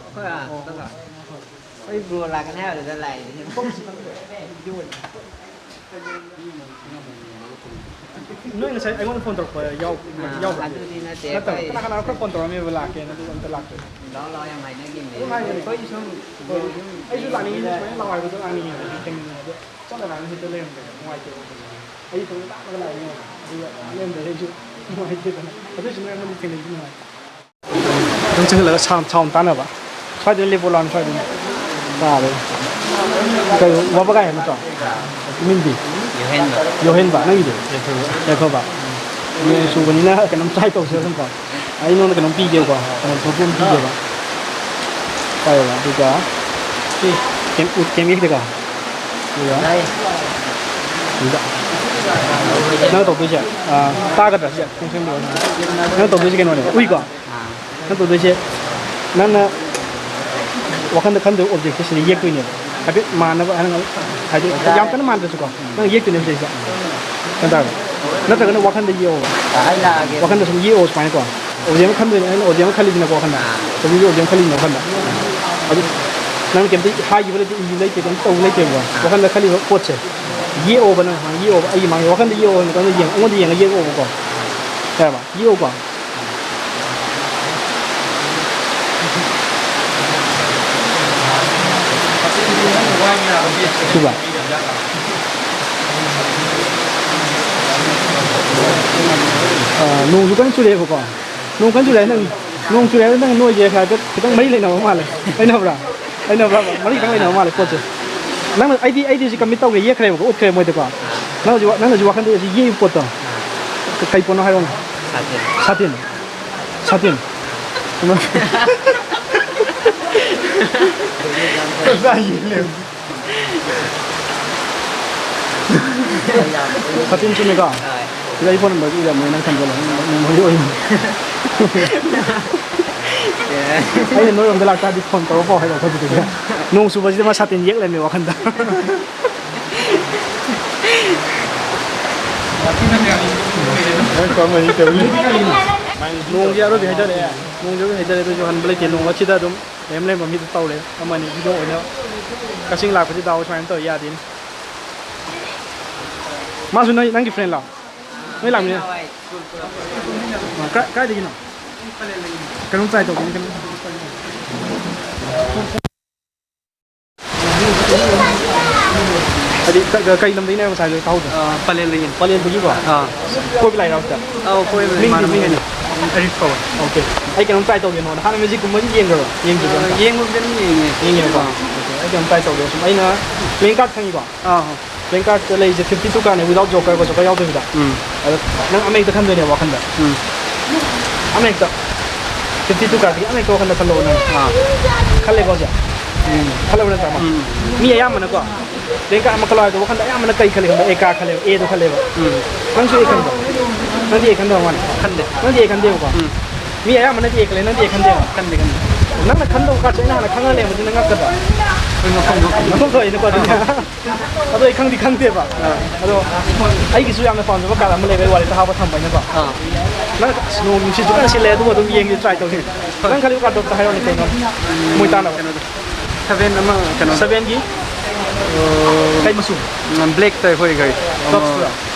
ꯑꯩꯈꯣꯏ ꯕ꯭ꯔꯣ ꯂꯥꯛꯀꯅꯤ ꯍꯥꯏꯕꯗꯨꯗ ꯂꯥꯛꯏꯅꯦ꯫ ꯅꯣꯏ ꯉꯁꯥꯏ ꯑꯩꯉꯣꯟꯗ ꯐꯣꯟ ꯇꯧꯔꯛꯄ ꯌꯥꯎ-, ꯑꯥ, ꯌꯥꯎꯕ꯭ꯔꯥ? ꯑꯗꯨꯗꯤ ꯅꯠꯇꯦ, ꯅꯠꯇꯕ꯭ꯔꯥ? ꯑꯩꯈꯣꯏ ꯀꯅꯥ ꯀꯅꯥꯅꯣ ꯈꯔ ꯐꯣꯟ ꯇꯧꯔꯛꯑꯝꯃꯦꯕ, ꯂꯥꯛꯀꯦꯅ, ꯑꯗꯨꯒ ꯑꯝꯇ ꯂꯥꯛꯇꯦ꯫ ꯂꯥꯛꯑꯣ, ꯂꯥꯛꯑꯣ ꯌꯥꯝ ꯍꯥꯏꯅꯈꯤꯕꯅꯦ꯫ ꯑꯗꯨꯝ ꯍꯥꯏꯕꯅꯦ꯫ ꯑꯩꯈꯣꯏ ꯁꯨꯝ ꯍꯣꯏ꯫ ꯑꯩꯁꯨ ꯂꯥꯛꯅꯤꯡꯉꯤ, ꯁꯨꯃꯥꯏꯅ ꯂꯥꯛꯑꯣ ꯍꯥꯏꯕꯗꯣ ꯂꯥꯛꯅꯤꯡꯉꯦ, ꯑꯗꯨꯗꯤ ꯊꯦꯡꯅꯅꯤꯡꯉꯦ꯫ ꯑꯗꯣ ꯆꯠꯂꯀꯥꯟꯗ ꯍꯦꯛꯇ ꯂꯩꯔꯝꯗꯦꯕ, ꯅꯨꯡꯉꯥꯏꯇꯦꯕ꯫ ꯑꯩ ꯏꯇꯣꯝꯇ ꯇꯥꯛꯂꯒ ꯂꯥꯛꯏꯅꯦ, ꯑꯗꯨꯒ ꯂꯩꯔꯝꯗ꯭ꯔꯗꯤ ꯑꯩꯁꯨ ꯅꯨꯡꯉꯥꯏꯇꯦꯗꯅ꯫ ꯑꯗꯨꯏꯁꯨ ꯅꯣꯏ ꯑꯃꯅꯤ ꯊꯦꯡꯅꯩꯁꯨ ꯅꯨꯡꯉꯥꯏ꯫ ꯑꯗꯨꯝ ꯆꯪꯁꯤꯜꯂꯒ ꯁꯥꯎꯟ, ꯁꯥꯎꯟ ꯇꯥꯅꯕ꯫ ꯁ꯭ꯋꯥꯏꯗ ꯂꯦꯞꯄꯣ, ꯂꯥꯎꯅꯦ, ꯁ꯭ꯋꯥꯏꯗ꯫ ꯇꯥꯔꯦ꯫ ꯀꯩ, ꯋꯥꯕꯒꯥꯏ ꯍꯥꯏꯕ ꯅꯠꯇ꯭ꯔꯣ? ꯃꯤꯡꯗꯤ? ꯌꯣꯍꯦꯟꯕ꯫ ꯌꯣꯍꯦꯟꯕ, ꯅꯪꯒꯤꯗꯤ? ꯌꯥꯏꯐꯕ꯫ ꯌꯥꯏꯐꯕ꯫ ꯅꯣꯡ ꯆꯨꯕꯅꯤꯅ ꯀꯩꯅꯣꯝ ꯇ꯭ꯔꯥꯏ ꯇꯧꯁꯦ ꯑꯗꯨꯝꯀꯣ꯫ ꯑꯩ ꯅꯉꯣꯟꯗ ꯀꯩꯅꯣꯝ ꯄꯤꯒꯦꯕꯀꯣ, ꯀꯩꯅꯣ ꯊꯣꯛꯄ ꯑꯃ ꯄꯤꯒꯦꯕ꯫ ꯄꯥꯏꯌꯣꯕ, ꯑꯗꯨꯒ ꯁꯤ ꯀꯩꯝ, ꯀꯩꯝ ꯌꯦꯛꯇꯦꯀꯣ? ꯑꯗꯨꯒ ꯌꯥꯏ꯫ ꯁꯤꯗ꯫ ꯅꯪ ꯇꯧꯗꯣꯏꯁꯦ, ꯑꯥ, ꯇꯥꯒꯗ꯭ꯔꯥ ꯁꯤꯁꯦ? ꯅꯪ ꯇꯧꯗꯣꯏꯁꯦ ꯀꯩꯅꯣꯅꯦ, ꯎꯏꯀꯣ? ꯑꯥ꯫ ꯅꯪ ꯇꯧꯗꯣꯏꯁꯦ, ꯅꯪꯅ ꯋꯥꯈꯟꯗ ꯈꯟꯗꯣꯏ ꯑꯣꯕꯖꯦꯛꯁꯦ ꯁꯤꯗ ꯌꯦꯛꯇꯣꯏꯅꯦꯕ꯫ ꯍꯥꯏꯐꯦꯠ ꯃꯥꯟꯅꯕ, ꯍꯥꯏꯗꯤ, ꯍꯥꯏꯗꯤ ꯑꯣꯖꯥ꯫ ꯌꯥꯝ ꯀꯟꯅ ꯃꯥꯟꯗ꯭ꯔꯁꯨꯀꯣ, ꯅꯪ ꯌꯦꯛꯇꯣꯏꯅꯦꯕ ꯁꯤꯗꯩꯁꯤꯗ꯫ ꯒ꯭ꯌꯥꯟ ꯇꯥꯔꯕ? ꯅꯠꯇ꯭ꯔꯒꯅ ꯋꯥꯈꯟꯗ ꯌꯦꯛꯑꯣꯕ꯫ ꯑꯥ, ꯑꯩ ꯂꯥꯛꯑꯒꯦ꯫ ꯋꯥꯈꯟꯗ ꯁꯨꯝ ꯌꯦꯛꯑꯣ ꯁꯨꯃꯥꯏꯅꯀꯣ꯫ ꯑꯣꯕꯖꯦꯛ ꯑꯃ ꯈꯟꯗꯣꯏꯅꯦ, ꯑꯩꯅ ꯑꯣꯕꯖꯦꯛ ꯑꯃ ꯈꯜꯂꯤꯗꯅꯀꯣ ꯋꯥꯈꯟꯗ꯫ ꯑꯥ꯫ ꯍꯧꯖꯤꯛ ꯍꯧꯖꯤꯛ ꯑꯣꯕꯖꯦꯛ ꯑꯃ ꯈꯜꯂꯤꯗꯅ ꯋꯥꯈꯟꯗ꯫ ꯑꯗꯨ ꯅꯪ ꯀꯩꯝꯇ ꯍꯥꯏꯈꯤꯕ ꯂꯩꯇꯦ, ꯏꯈꯤꯕ ꯂꯩꯇꯦ, ꯀꯩꯝꯇ ꯇꯧꯕ ꯂꯩꯇꯦꯕꯀꯣ꯫ ꯑꯥ꯫ ꯋꯥꯈꯟꯗ ꯈꯜꯂꯤꯕ ꯄꯣꯠꯁꯦ ꯌꯦꯛꯑꯣꯕ ꯅꯪ ꯁꯨꯃꯥꯏꯅ ꯌꯦꯛꯑꯣꯕ꯫ ꯑꯩꯒꯤ ꯃꯥꯡꯗ ꯋꯥꯈꯟꯗ ꯌꯦꯛꯑꯣ ꯍꯥꯏꯕ ꯃꯇꯝꯗ ꯌꯦꯡ-, ꯑꯩꯉꯣꯟꯗ ꯌꯦꯡꯉ ꯌꯦꯛꯑꯣꯕꯀꯣ꯫ ꯌꯥꯔꯕ? ꯌꯦꯛꯑꯣꯀꯣ꯫ ꯁꯤꯕ? ꯑꯥ, ꯅꯣꯡꯁꯨ ꯀꯟꯅ ꯆꯨꯔꯛꯑꯦꯕꯀꯣ꯫ ꯅꯣꯡ ꯀꯟꯅ ꯆꯨꯔꯛꯑꯦ, ꯅꯪ, ꯅꯣꯡ ꯆꯨꯔꯛꯑꯦ, ꯅꯪ ꯅꯣꯏꯁꯦ ꯍꯥꯏꯐꯦꯠ ꯈꯤꯇꯪ ꯃꯔꯤ ꯂꯩꯅꯕ ꯃꯥꯜꯂꯦ꯫ ꯂꯩꯅꯕ꯭ꯔꯥ? ꯂꯩꯅꯕ꯭ꯔꯥ? ꯃꯔꯤ ꯈꯤꯇꯪ ꯂꯩꯅꯕ ꯃꯥꯜꯂꯦ ꯄꯣꯠꯁꯦ꯫ ꯅꯪꯅ, ꯑꯩꯗꯤ, ꯑꯩꯗꯤ ꯁꯤ ꯀꯃꯤꯠ ꯇꯧꯈ꯭ꯔꯦ, ꯌꯦꯛꯈ꯭ꯔꯦꯕꯀꯣ, ꯎꯠꯈ꯭ꯔꯦ ꯃꯣꯏꯗꯀꯣ꯫ ꯅꯪ ꯍꯧꯖꯤꯛ ꯋꯥ-, ꯅꯪꯅ ꯍꯧꯖꯤꯛ ꯋꯥꯈꯟꯗ ꯁꯤ ꯌꯦꯛꯏꯕ ꯄꯣꯠꯇꯣ ꯀꯩ ꯄꯣꯠꯅꯣ ꯍꯥꯏꯔꯛꯑꯣꯅꯦ꯫ ꯁꯥꯇꯤꯟ꯫ ꯁꯥꯇꯤꯟ꯫ ꯁꯥꯇꯤꯟ꯫ ꯀꯩꯅꯣ? ꯀꯩꯅꯣ? ꯁꯥꯇꯤꯟ ꯆꯨꯝꯃꯦꯀꯣ? ꯁꯤꯗ ꯑꯩ ꯐꯣꯟ ꯅꯝꯕꯔꯁꯨ ꯏꯔꯝꯃꯣꯏ, ꯅꯪ ꯊꯝꯖꯜꯂꯣ, ꯅꯪ ꯃꯦꯃꯣꯔꯤ ꯑꯣꯏꯅ꯫ ꯑꯩꯅ ꯅꯣꯏꯔꯣꯝꯗ ꯂꯥꯛꯇꯥꯔꯗꯤ ꯐꯣꯟ ꯇꯧꯔꯛꯑꯣ ꯄꯥꯎ ꯍꯥꯏꯔꯛꯑꯣ ꯑꯗꯨꯗꯨꯒ꯫ ꯅꯣꯡ ꯆꯨꯕꯁꯤꯗ ꯃꯥ ꯁꯥꯇꯤꯟ ꯌꯦꯛ ꯂꯩꯔꯝꯃꯦ ꯋꯥꯈꯟꯗ꯫ ꯅꯣꯡꯁꯦ ꯑꯔꯣꯏꯕꯤ ꯍꯩꯊꯔꯛꯑꯦ꯫ ꯅꯣꯡꯁꯦ ꯑꯔꯣꯏꯕꯤ ꯍꯩꯊꯔꯛꯑꯦ, ꯑꯗꯨꯁꯨ ꯍꯟꯕ ꯂꯩꯇꯦ꯫ ꯅꯣꯡ ꯑꯁꯤꯗ ꯑꯗꯨꯝ ꯂꯩꯔꯝ ꯂꯩꯔꯝꯕ ꯃꯤꯗꯨ ꯇꯧꯔꯦ꯫ ꯑꯃꯅꯤ ꯚꯤꯗꯤꯑꯣ ꯑꯣꯏꯅ ꯀꯛꯆꯤꯡ ꯂꯥꯛꯄꯁꯤ ꯗꯥꯎ ꯁꯨꯃꯥꯏꯅ ꯇꯧꯔ ꯌꯥꯗꯦꯅꯦ꯫ ꯃꯥꯁꯨ ꯅꯣꯏ, ꯅꯪꯒꯤ ꯐ꯭ꯔꯦꯟꯂꯣ? ꯅꯣꯏ ꯂꯥꯛꯃꯤꯟꯅ-, ꯀꯥꯏ-, ꯀꯥꯏꯗꯒꯤꯅꯣ? ꯀꯩꯅꯣꯝ ꯇ꯭ꯔꯥꯏ ꯇꯧꯒꯦꯅꯦ, ꯀꯩꯅꯣꯝ꯫ ꯍꯥꯏꯗꯤ, ꯀ-, ꯀ-, ꯀꯩ ꯂꯝꯗꯒꯤꯅꯦꯕ ꯉꯁꯥꯏꯗꯣ ꯇꯥꯍꯧꯗ꯭ꯔꯦ? ꯑ, ꯄꯂꯦꯜꯗꯒꯤ꯫ ꯄꯂꯦꯜꯗꯒꯤꯀꯣ? ꯑꯥ꯫ ꯀꯣꯏꯕ ꯂꯥꯛꯏꯔꯣ ꯍꯧꯖꯤꯛꯇ? ꯑꯧ, ꯀꯣꯏꯕ ꯃꯤꯡꯗꯤ, ꯏꯃꯥꯟꯅꯕ ꯃꯤꯡ ꯍꯥꯏꯅꯤ? ꯑꯔꯤꯐ ꯀꯧꯋꯦ꯫ ꯑꯣꯀꯦ꯫ ꯑꯩ ꯀꯩꯅꯣꯝ ꯇ꯭ꯔꯥꯏ ꯇꯧꯒꯦ ꯅꯉꯣꯟꯗ꯫ ꯍꯥꯟꯅ ꯃ꯭ꯌꯨꯖꯤꯛꯀꯨꯝꯕꯗꯤ ꯌꯦꯡꯈ꯭ꯔꯕ? ꯌꯦꯡꯗ꯭ꯔꯤꯕ ꯑ, ꯑꯝꯇ? ꯌꯦꯡꯕꯕꯨꯗꯤ ꯑꯗꯨꯝ ꯌꯦꯡꯉꯦ꯫ ꯌꯦꯡꯉꯦꯕꯀꯣ? ꯑꯥ꯫ ꯑꯣꯀꯦ꯫ ꯑꯩ ꯀꯩꯅꯣꯝ ꯇ꯭ꯔꯥꯏ ꯇꯧꯒꯦ꯫ ꯁꯨꯝ ꯑꯩꯅ ꯄ꯭ꯂꯦꯌꯤꯡ ꯀꯥꯔꯗ ꯈꯪꯉꯤꯀꯣ? ꯑꯥ꯫ ꯕꯦꯡ ꯀꯥꯔꯠꯇ ꯂꯩꯔꯤꯁꯦ ꯐꯤꯐꯇꯤ ꯇꯨ ꯀꯥꯔꯠꯅꯦ, without joker ꯀꯣ, joker ꯌꯥꯎꯗꯕꯤꯗ꯫ ꯎꯝ꯫ ꯑꯗꯣ ꯅꯪ ꯑꯃ ꯍꯦꯛꯇ ꯈꯟꯗꯣꯏꯅꯦꯕ ꯋꯥꯈꯟꯗ꯫ ꯎꯝ꯫ ꯑꯃ ꯍꯦꯛꯇ꯫ ꯐꯤꯐꯇꯤ ꯇꯨ ꯀꯥꯔꯠꯇꯒꯤ ꯑꯃ ꯍꯦꯛꯇ ꯋꯥꯈꯟꯗ ꯈꯜꯂꯣꯕ ꯅꯪ꯫ ꯑꯥ꯫ ꯈꯜꯂꯦꯀꯣ ꯍꯧꯖꯤꯛ? ꯎꯝ꯫ ꯈꯜꯂꯕ ꯅꯠꯇ꯭ꯔꯣ ꯑꯃ? ꯎꯝ꯫ ꯃꯤ ꯑꯌꯥꯝꯕꯅꯀꯣ, ꯕꯦꯡ ꯀꯥꯔꯠ ꯑꯃ ꯈꯜꯂꯣ ꯍꯥꯏꯗꯣ ꯋꯥꯈꯟꯗ ꯑꯌꯥꯝꯕꯅ ꯀꯩ ꯈꯜꯂꯤ ꯈꯪꯕ꯭ꯔꯥ? ꯑꯦ ꯀꯥꯔꯠ ꯈꯜꯂꯦꯕ, ꯑꯦꯗꯣ ꯈꯜꯂꯦꯕ꯫ ꯎꯝ꯫ ꯅꯪꯁꯨ ꯑꯦ ꯈꯟꯕ꯭ꯔꯣ? ꯅꯪꯗꯤ ꯑꯦ ꯈꯟꯗꯕ ꯃꯥꯜꯂꯦ꯫ ꯈꯟꯗꯦ꯫ ꯅꯪꯗꯤ ꯑꯦ ꯈꯟꯗꯦꯕꯀꯣ? ꯎꯝ꯫ ꯃꯤ ꯑꯌꯥꯝꯕꯅꯗꯤ ꯑꯦ ꯈꯜꯂꯦ, ꯅꯪꯗꯤ ꯑꯦ ꯈꯟꯗꯦꯕ? ꯈꯟꯗꯦ, ꯈꯟꯗꯦ꯫ ꯅꯪꯅ ꯈꯟꯗꯕ ꯀꯥꯔꯠꯁꯦ ꯑꯩꯅ ꯍꯥꯟꯅ ꯈꯪꯉ ꯂꯩꯔꯝꯃꯗꯤ ꯅꯪ ꯉꯛꯀꯗ꯭ꯔꯣ? ꯑꯩ ꯃꯐꯝ ꯊꯣꯛ-, ꯃꯐꯝ ꯊꯣꯛꯏꯅꯦꯀꯣ ꯑꯗꯨꯗꯤ꯫ ꯑꯥ꯫ ꯑꯗꯣ ꯑꯩ ꯈꯪꯗꯤ ꯈꯪꯗꯦꯕ꯫ ꯑꯥ꯫ ꯑꯗꯣ ꯑꯩꯒꯤꯁꯨ ꯌꯥꯝꯅ ꯄꯥꯝꯖꯕ ꯀꯥꯔꯠ ꯑꯃ ꯂꯩꯕ, ꯑꯩ ꯋꯥꯂꯦꯠꯇ ꯍꯥꯞꯄ ꯊꯝꯕ ꯑꯩꯅꯀꯣ꯫ ꯑꯥ꯫ ꯅꯪ ꯑꯁ ꯅꯣꯡ ꯅꯨꯡꯁꯤꯠꯁꯨ ꯀꯟꯅ ꯁꯤꯠꯂꯦ, ꯑꯗꯨꯝ ꯑꯗꯨꯝ ꯌꯦꯡꯒꯦ, ꯇ꯭ꯔꯥꯏ ꯇꯧꯁꯦ꯫ ꯍꯣꯏ꯫ ꯅꯪ ꯈꯜꯂꯤꯕ ꯀꯥꯔꯠꯇꯣ ꯑꯝꯇ ꯍꯥꯏꯔꯛꯑꯣꯅꯦ ꯀꯩꯅꯣ? ꯎꯝ, ꯃꯣꯏ ꯇꯥꯅꯕ꯫ ꯀꯩꯅꯣꯗꯣ꯫ ꯁꯚꯦꯟ ꯑꯃ ꯀꯩꯅꯣ꯫ ꯁꯚꯦꯟꯒꯤ? ꯑꯥ, ꯀꯩ ꯃꯆꯨ? ꯎꯝ, ꯕ꯭ꯂꯦꯛꯇ ꯑꯩꯈꯣꯏ ꯀꯩ꯫ ꯇꯣꯞꯁꯇꯨꯔꯣ?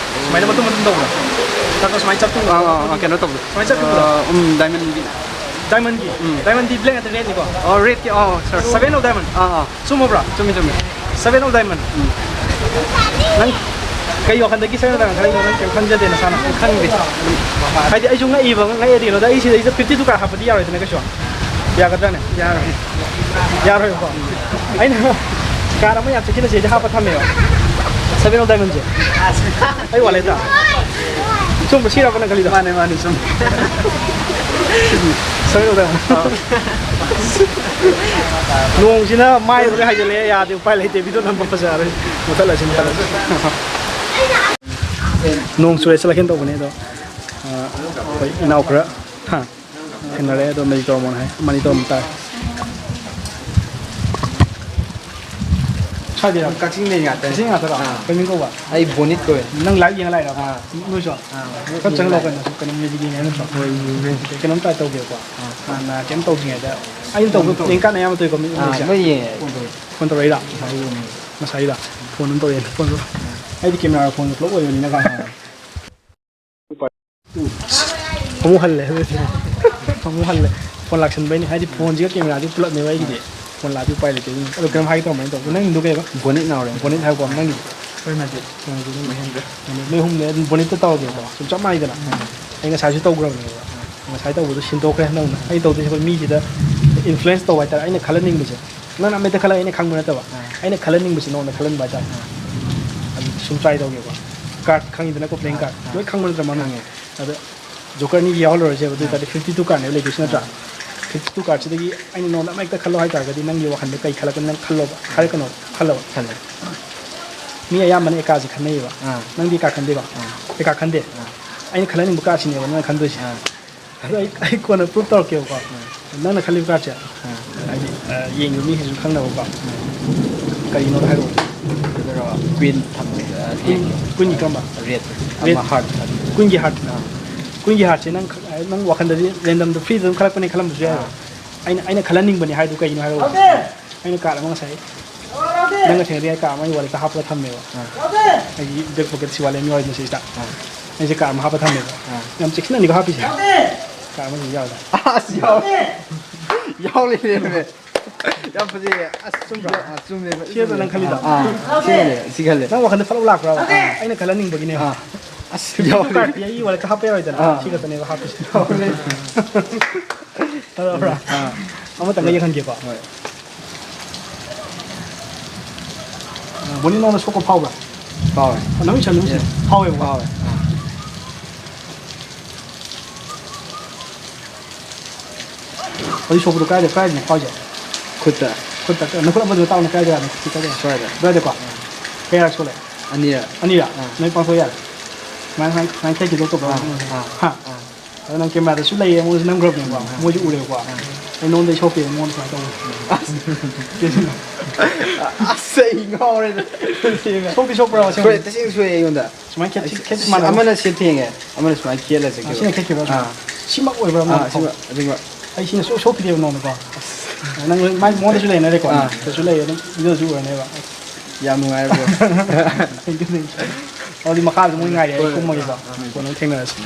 ꯁꯨꯃꯥꯏꯅ ꯃꯇꯨꯝ ꯃꯇꯨꯝ ꯇꯧꯕ꯭ꯔꯣ? ꯅꯠꯇ꯭ꯔꯒ ꯁꯨꯃꯥꯏꯅ ꯆꯞꯇꯨꯝ ꯑꯥ, ꯑꯥ, ꯑꯥ, ꯀꯩꯅꯣ ꯇꯧꯕꯗꯣ꯫ ꯁꯨꯃꯥꯏꯅ ꯆꯞꯇꯨꯝ ꯑꯥ, ꯎꯝ, ꯗꯥꯏꯃꯟꯒꯤ꯫ ꯗꯥꯏꯃꯟꯒꯤ? ꯎꯝ꯫ ꯗꯥꯏꯃꯟꯗꯤ ꯕ꯭ꯂꯦꯛ ꯅꯠꯇꯦ, ꯔꯦꯗꯅꯤꯀꯣ? ꯑꯣ, ꯔꯦꯗꯀꯤ, ꯑꯣ, ꯁꯣꯔꯤ꯫ Seven of diamond. ꯑꯥ, ꯑꯥ꯫ ꯆꯨꯝꯃꯕ꯭ꯔꯥ? ꯆꯨꯝꯃꯤ, ꯆꯨꯝꯃꯤ꯫ Seven of diamond. ꯎꯝ꯫ ꯅꯪ ꯀꯩ ꯋꯥꯈꯟꯗꯒꯤ ꯁꯚꯦꯟ ꯑꯣꯐ ꯗꯥꯏꯃꯟ ꯈꯜꯂꯛꯏꯅꯣ? ꯅꯪ ꯀꯩꯝ ꯈꯟꯖꯗꯦ ꯅꯁꯥꯅ? ꯈꯪꯗꯦ꯫ ꯍꯥꯏꯗꯤ ꯑꯩꯁꯨ ꯉꯛꯏꯕ, ꯉꯛꯑꯦ ꯀꯩꯅꯣꯗ ꯑꯩ ꯁꯤꯗꯩꯁꯤꯗ ꯐꯤꯐꯇꯤ ꯇꯨ ꯀꯥꯔꯠ ꯍꯥꯞꯄꯗꯤ ꯌꯥꯔꯣꯏꯗꯅ ꯀꯩꯁꯨ꯫ ꯌꯥꯒꯗ꯭ꯔꯥꯅꯦ? ꯌꯥꯔꯣꯏ꯫ ꯌꯥꯔꯣꯏꯕꯀꯣ? ꯑꯩꯅ ꯀꯥꯔꯠ ꯑꯃ ꯌꯥꯝ ꯆꯦꯛꯁꯤꯟꯅ ꯁꯤꯗꯩꯗ ꯍꯥꯞꯄ ꯊꯝꯃꯦꯕ꯫ ꯁꯚꯦꯟ ꯑꯣꯐ ꯗꯥꯏꯃꯟꯁꯦ꯫ ꯑꯩ ꯋꯥꯂꯦꯠꯇ꯫ ꯆꯨꯝꯕ꯭ꯔꯣ? ꯁꯤꯔꯕ ꯅꯪ ꯈꯜꯂꯤꯗꯣ? ꯃꯥꯅꯦ, ꯃꯥꯅꯦ, ꯆꯨꯝꯃꯦ꯫ Seven of diamond. ꯑꯥ꯫ ꯅꯣꯡꯁꯤꯅ ꯃꯥꯏ ꯂꯣꯏ ꯍꯥꯏꯖꯤꯜꯂꯛꯑꯦ, ꯌꯥꯗꯦ, ꯎꯄꯥꯏ ꯂꯩꯇꯦ, ꯚꯤꯗꯤꯑꯣ ꯅꯝꯕ ꯐꯖꯔꯔꯣꯏ꯫ ꯃꯨꯊꯠꯂꯁꯤ, ꯃꯨꯊꯠꯂꯁꯤ꯫ ꯅꯣꯡ ꯆꯨꯔꯦ ꯆꯠꯂꯛꯀꯦꯅ ꯇꯧꯕꯅꯦ ꯑꯗꯣ, ꯑ, ꯑꯩꯈꯣꯏ ꯏꯅꯥꯎ ꯈꯔ, ꯍꯥ, ꯊꯦꯡꯅꯔꯦ ꯑꯗꯣ ꯃꯔꯤ ꯇꯧꯔꯝꯃꯣꯅ ꯍꯥꯏ, ꯃꯅꯤ ꯇꯧꯔꯝ ꯇꯥꯔꯦ꯫ ꯁ꯭ꯋꯥꯏꯗꯩꯔꯣ? ꯀꯛꯆꯤꯡꯗꯩ ꯉꯥꯛꯇꯅꯦ꯫ ꯀꯛꯆꯤꯡ ꯉꯥꯛꯇꯔꯣ? ꯑꯥ꯫ ꯀꯩ ꯃꯤꯡ ꯀꯧꯕ? ꯑꯩ ꯕꯣꯅꯤꯠ ꯀꯧꯋꯦ꯫ ꯅꯪ live ꯌꯦꯡꯉ ꯂꯥꯛꯏꯔꯣ? ꯑꯥ꯫ ꯅꯣꯏꯁꯨ? ꯑꯥ꯫ ꯈꯔ ꯆꯪꯂꯛꯑꯣ ꯀꯩꯅꯣ, ꯁꯨꯝ ꯀꯩꯅꯣ music ꯌꯦꯡꯉꯦ ꯍꯥꯏ ꯅꯠꯇ꯭ꯔꯣ? ꯍꯣꯏ, ꯌꯦꯡꯉꯦ꯫ ꯀꯩꯅꯣꯝ try ꯇꯧꯒꯦꯕꯀꯣ꯫ ꯑꯥ꯫ ꯍꯥꯟꯅ ꯀꯩꯝ ꯇꯧꯗ꯭ꯔꯤꯉꯩꯗ ꯑꯩꯅ ꯇꯧꯕ ꯑꯗꯨꯝ ꯇꯧ꯫ Link card ꯑꯌꯥꯝꯕ ꯇꯧꯏꯀꯣ ꯃꯤ-, ꯑꯥ, ꯃꯤꯁꯦ꯫ ꯂꯣꯏ ꯌꯦꯡꯉꯦ꯫ Phone ꯇꯧꯔꯛꯏꯔꯣ? ꯉꯁꯥꯏ ꯌꯦꯡꯉꯦ꯫ ꯉꯁꯥꯏꯗ phone ꯑꯗꯨꯝ ꯇꯧꯔꯛꯑꯦ, phone ꯗꯣ꯫ ꯑꯥ꯫ ꯑꯩꯗꯤ camera phone ꯗꯣ ꯄꯨꯂꯞ ꯑꯣꯏꯕꯅꯤꯅ꯫ ꯑꯥ꯫ ꯑꯃꯨꯛ ꯍꯜꯂꯦ ꯑꯗꯨꯗꯤ꯫ ꯑꯃꯨꯛ ꯍꯜꯂꯦ꯫ Phone ꯂꯥꯛꯁꯟꯕꯩꯅꯤ꯫ ꯍꯥꯏꯗꯤ phone ꯁꯤꯒ camera ꯁꯤꯒ ꯄꯨꯂꯞꯅꯦꯕ ꯑꯩꯒꯤꯗꯤ꯫ Phone ꯂꯥꯛꯑꯗꯤ ꯎꯄꯥꯏ ꯂꯩꯇꯦ ꯑꯗꯨꯅ꯫ ꯑꯗꯣ ꯀꯩꯅꯣꯝ ꯍꯥꯏꯒꯦ ꯇꯧꯔꯝꯕꯅꯦ, ꯑꯩꯅ ꯇꯧꯕꯗꯣ꯫ ꯅꯪꯒꯤꯗꯣ ꯀꯩꯕ? ꯕꯣꯅꯤꯠ ꯅꯥꯎꯔꯦꯝ꯫ ꯕꯣꯅꯤꯠ ꯍꯥꯏꯕꯀꯣ ꯅꯪꯒꯤꯗꯤ? ꯑꯩꯈꯣꯏ ꯃꯥꯗꯤ꯫ ꯅꯣꯏ ꯑꯍꯨꯝ ꯂꯩ꯫ ꯑꯗꯨꯝ ꯕꯣꯅꯤꯠꯇ ꯇꯧꯔꯒꯦꯀꯣ꯫ ꯁꯨꯝ ꯆꯞ ꯃꯥꯟꯅꯩꯗꯅ꯫ ꯑꯩ ꯉꯁꯥꯏꯁꯨ ꯇꯧꯈ꯭ꯔꯕꯅꯦꯕ꯫ ꯉꯁꯥꯏ ꯇꯧꯕꯗꯣ ꯁꯤꯟꯗꯣꯛꯈ꯭ꯔꯦ ꯅꯧꯅ꯫ ꯑꯩ ꯇꯧꯗꯣꯏꯁꯦ ꯑꯩꯈꯣꯏ ꯃꯤꯁꯤꯗ influence ꯇꯧꯕ ꯍꯥꯏꯇꯥꯔꯦ꯫ ꯑꯩꯅ ꯈꯜꯍꯟꯅꯤꯡꯕꯁꯦ꯫ ꯅꯪꯅ ꯑꯃ ꯍꯦꯛꯇ ꯈꯜꯂꯒ ꯑꯩꯅ ꯈꯪꯕ ꯅꯠꯇꯕ꯫ ꯑꯥ꯫ ꯑꯩꯅ ꯈꯜꯍꯟꯅꯤꯡꯕꯁꯦ ꯅꯉꯣꯟꯗ ꯈꯜꯍꯟꯕ ꯍꯥꯏꯇꯥꯔꯦ꯫ ꯑꯥ꯫ ꯑꯗꯨ ꯁꯨꯝ try ꯇꯧꯒꯦꯀꯣ꯫ Card ꯈꯪꯉꯤꯗꯅꯀꯣ, playing ꯑꯥ, card꯫ ꯑꯥ꯫ ꯂꯣꯏ ꯈꯪꯕ ꯅꯠꯇ꯭ꯔꯥ ꯃꯃꯤꯡ? ꯈꯪꯉꯦ꯫ ꯑꯗ joker ꯑꯅꯤꯒꯤ ꯌꯥꯎꯍꯜꯂꯔꯣꯏꯁꯦꯕ꯫ ꯑꯗꯨ ꯑꯥ꯫ ꯑꯣꯏꯇꯥꯔꯗꯤ fifty two card ꯅꯦꯕ ꯂꯩꯗꯣꯏꯁꯤ ꯅꯠꯇ꯭ꯔꯥ? ꯑꯥ꯫ Fifty two card ꯁꯤꯗꯒꯤ ꯑꯩꯅ ꯅꯉꯣꯟꯗ ꯑꯃ ꯍꯦꯛꯇ ꯈꯜꯂꯣ ꯍꯥꯏꯇꯥꯔꯒꯗꯤ ꯅꯪꯒꯤ ꯋꯥꯈꯜꯗ ꯀꯩ ꯈꯜꯂꯛꯀꯅꯤ ꯅꯪ ꯈꯜꯂꯣꯕ꯫ ꯍꯥꯏꯔꯛꯀꯅꯣ꯫ ꯈꯜꯂꯣꯕ꯫ ꯈꯜꯂꯦ꯫ ꯃꯤ ꯑꯌꯥꯝꯕꯅ ꯑꯦꯀꯥꯁꯦ ꯈꯟꯅꯩꯌꯦꯕ꯫ ꯑꯥ꯫ ꯅꯪꯗꯤ ꯑꯦꯀꯥ ꯈꯟꯗꯦꯀꯣ? ꯑꯥ꯫ ꯑꯦꯀꯥ ꯈꯟꯗꯦ? ꯑꯥ꯫ ꯑꯩꯅ ꯈꯜꯍꯟꯅꯤꯡꯕ card ꯁꯤꯅꯦꯕ ꯅꯪꯅ ꯈꯟꯗꯣꯏꯁꯦ꯫ ꯑꯥ꯫ ꯑꯗꯣ ꯑꯩ, ꯑꯩ ꯀꯣꯟꯅ proof ꯇꯧꯔꯛꯀꯦꯕꯀꯣ꯫ ꯎꯝ꯫ ꯅꯪꯅ ꯈꯜꯂꯤꯕ card ꯁꯦ, ꯎꯝ꯫ ꯍꯥꯏꯗꯤ, ꯑ, ꯌꯦꯡꯉꯤꯕ ꯃꯤꯁꯤꯡꯁꯨ ꯈꯪꯅꯕꯀꯣ꯫ ꯎꯝ꯫ ꯀꯔꯤꯅꯣ ꯍꯥꯏꯔꯛꯑꯣ꯫ ꯑꯗꯨꯔꯣ, queen ꯊꯝꯃꯦ, ꯑ, queen, ꯌꯦꯡꯒꯦ꯫ Queen ꯒꯤ ꯀꯔꯝꯕ? Red꯫ Red꯫ ꯑꯃ heart ꯊꯝꯃꯦ꯫ Queen ꯒꯤ heart꯫ ꯑꯥ꯫ Queen ꯒꯤ heart ꯁꯦ ꯅꯪ ꯈ-, ꯅꯪ ꯋꯥꯈꯜꯗꯗꯤ random ꯗ free ꯗ ꯑꯗꯨꯝ ꯈꯜꯂꯛꯄꯅꯦ ꯈꯜꯂꯝꯕꯁꯨ ꯌꯥꯏꯑꯕ꯫ ꯑꯥ꯫ ꯑꯩꯅ, ꯑꯩꯅ ꯈꯜꯍꯟꯅꯤꯡꯕꯅꯦ ꯍꯥꯏꯗꯨ ꯀꯩꯒꯤꯅꯣ ꯍꯥꯏꯔꯛꯑꯣ꯫ ꯑꯩꯅ card ꯑꯃ ꯉꯁꯥꯏ ꯅꯪꯒ ꯊꯦꯡꯅꯗ꯭ꯔꯤꯉꯩ card ꯑꯃ ꯑꯩ wallet ꯇ ꯍꯥꯞꯄꯒ ꯊꯝꯃꯦꯕ꯫ ꯑꯥ꯫ ꯑꯩꯒꯤ back pocket ꯁꯤ wallet ꯑꯃ ꯌꯥꯎꯔꯤꯅꯦ ꯁꯤꯁꯤꯗ꯫ ꯑꯥ꯫ ꯑꯩꯁꯦ card ꯑꯃ ꯍꯥꯞꯄ ꯊꯝꯃꯦꯕ꯫ ꯑꯥ꯫ ꯌꯥꯝ ꯆꯦꯛꯁꯤꯟꯅꯅꯤꯀꯣ ꯍꯥꯞꯄꯤꯁꯦ꯫ Card ꯑꯃ ꯁꯤ ꯌꯥꯎꯔꯦ꯫ ꯑꯁ, ꯌꯥꯎꯔꯦ꯫ ꯌꯥꯎꯔꯦ ꯂꯩꯔꯝꯃꯦ꯫ ꯌꯥꯝ ꯐꯖꯩꯌꯦ꯫ ꯑꯁ, ꯆꯨꯝꯗ꯭ꯔꯣ? ꯑꯥ, ꯆꯨꯝꯃꯦꯕ꯫ ꯁꯤ ꯅꯠꯇ꯭ꯔꯣ ꯅꯪ ꯈꯜꯂꯤꯗꯣ? ꯑꯥ, ꯁꯤ ꯈꯜꯂꯦ, ꯁꯤ ꯈꯜꯂꯦ꯫ ꯅꯪ ꯋꯥꯈꯜꯗ ꯐꯠ ꯂꯥꯎ ꯂꯥꯛꯄ꯭ꯔꯕ? ꯑꯥ꯫ ꯑꯩꯅ ꯈꯜꯍꯟꯅꯤꯡꯕꯒꯤꯅꯦꯕ꯫ ꯑꯥ꯫ ꯑꯁ, ꯌꯥꯎꯔꯦ꯫ Card ꯇꯤ ꯑꯩꯒꯤ wallet ꯇ ꯍꯥꯞꯄ ꯌꯥꯔꯣꯏꯗꯅ꯫ ꯑꯥ꯫ ꯁꯤ ꯈꯛꯇꯅꯦꯕ ꯍꯥꯞꯄꯤꯁꯦ꯫ ꯌꯥꯎꯔꯦ꯫ ꯐꯔꯕ꯭ꯔꯥ? ꯑꯥ꯫ ꯑꯃꯇꯪꯒ ꯌꯦꯡꯍꯟꯒꯦꯀꯣ꯫ ꯍꯣꯏ꯫ ꯕꯣꯅꯤ, ꯅꯉꯣꯟꯗ ꯁꯣꯛꯄ ꯐꯥꯎꯕ꯭ꯔꯥ? ꯐꯥꯎꯋꯦ꯫ ꯅꯃꯤꯠ ꯁꯤꯡ, ꯅꯃꯤꯠ ꯁꯤꯡ꯫ Yes꯫ ꯐꯥꯎꯋꯦꯕꯀꯣ? ꯐꯥꯎꯋꯦ꯫ ꯍꯧꯖꯤꯛ ꯁꯣꯛꯄꯗꯣ ꯀꯥꯏꯗ, ꯀꯥꯏꯗꯅꯣ ꯐꯥꯎꯔꯤꯁꯦ? ꯈꯨꯠꯇ꯫ ꯈꯨꯠꯇ, ꯅꯈꯨꯠ ꯑꯃꯗꯨꯗ ꯇꯥꯛꯎꯅꯦ, ꯀꯥꯏꯗ, ꯅꯈꯨꯠꯁꯤ ꯀꯥꯏꯗ? ꯁ꯭ꯋꯥꯏꯗ꯫ ꯑꯗꯨꯋꯥꯏꯗꯀꯣ? ꯀꯌꯥꯔꯛ ꯁꯣꯛꯂꯦ? ꯑꯅꯤꯔꯛ꯫ ꯑꯅꯤꯔꯛ? ꯑꯥ꯫ ꯅꯣꯏ ꯄꯥꯡꯊꯣꯛ ꯌꯥꯔꯦ? ꯁꯨꯃꯥꯏꯅ ꯁꯨꯃꯥꯏꯅ ꯁꯨꯃꯥꯏꯅ ꯊꯦꯛꯈꯤꯗꯧ ꯇꯧꯕ꯫ ꯑꯥ, ꯑꯥ, ꯍꯥ? ꯑꯥ꯫ ꯑꯗꯣ ꯅꯪ ꯀꯦꯃꯦꯔꯥꯗꯁꯨ ꯂꯩꯌꯦ, ꯃꯣꯏꯁꯨ ꯅꯝꯈ꯭ꯔꯕꯅꯦꯕ꯫ ꯑꯥ꯫ ꯃꯣꯏꯁꯨ ꯎꯔꯦꯕꯀꯣ꯫ ꯑꯥ꯫ ꯑꯩ ꯅꯉꯣꯟꯗ ꯏꯁꯧ ꯄꯤꯔꯦ, ꯃꯉꯣꯟꯗ ꯁꯨꯃꯥꯏꯅ ꯇꯧꯕ꯫ ꯑꯁ, ꯑꯩ ꯉꯥꯎꯔꯦꯗ꯫ ꯁꯣꯛꯇꯤ ꯁꯣꯛꯄ꯭ꯔꯥ, ꯑꯁꯦꯡꯕ? ꯁꯣꯛꯑꯦ, ꯇꯁꯦꯡꯅ ꯁꯣꯛꯑꯦ ꯑꯩꯉꯣꯟꯗ꯫ ꯁꯨꯃꯥꯏꯅ ꯈꯦꯠ-, ꯁꯤ-, ꯈꯦꯠ-, ꯁꯤ ꯃꯥꯟꯅꯕ? ꯑꯃꯅ ꯁꯦꯠ ꯊꯦꯡꯉꯦ, ꯑꯃꯅ ꯁꯨꯃꯥꯏꯅ ꯈꯦꯠꯂ ꯑꯥ, ꯆꯠꯈꯤꯕ꯫ ꯁꯤꯅ ꯈꯦꯠꯈꯤꯕ꯭ꯔꯥ? ꯑꯥ꯫ ꯁꯤꯃꯛ ꯑꯣꯏꯕ꯭ꯔꯥ? ꯑꯥ, ꯃꯥꯅ ꯁꯤꯃ ꯑꯁꯦꯡꯕ꯫ ꯑꯩ ꯁꯤꯅ ꯁꯣꯛ-, ꯁꯣꯛꯈꯤꯗꯦꯕ ꯅꯉꯣꯟꯗꯀꯣ꯫ ꯅꯪ ꯃꯥꯏ ꯃꯉꯣꯟꯗꯁꯨ ꯂꯩꯅꯔꯦꯀꯣ꯫ ꯑꯥ꯫ ꯁꯤꯗꯁꯨ ꯂꯩꯔꯦ, ꯑꯗꯨꯝ ꯚꯤꯗꯤꯑꯣꯁꯨ ꯎꯔꯅꯦꯕ꯫ ꯌꯥꯝ ꯅꯨꯡꯉꯥꯏꯔꯦ, bro. Thank you, thank you. ꯑꯗꯨꯗꯤ ꯃꯈꯥꯗ ꯃꯣꯏ ꯉꯥꯏꯔꯦ, ꯑꯩ ꯍꯣꯏ, ꯀꯨꯝꯃꯒꯦꯀꯣ꯫ ꯍꯣꯏ, ꯍꯣꯏ꯫ ꯀꯣꯟꯅ ꯑꯃꯨꯛ ꯊꯦꯡꯅꯔꯁꯤ꯫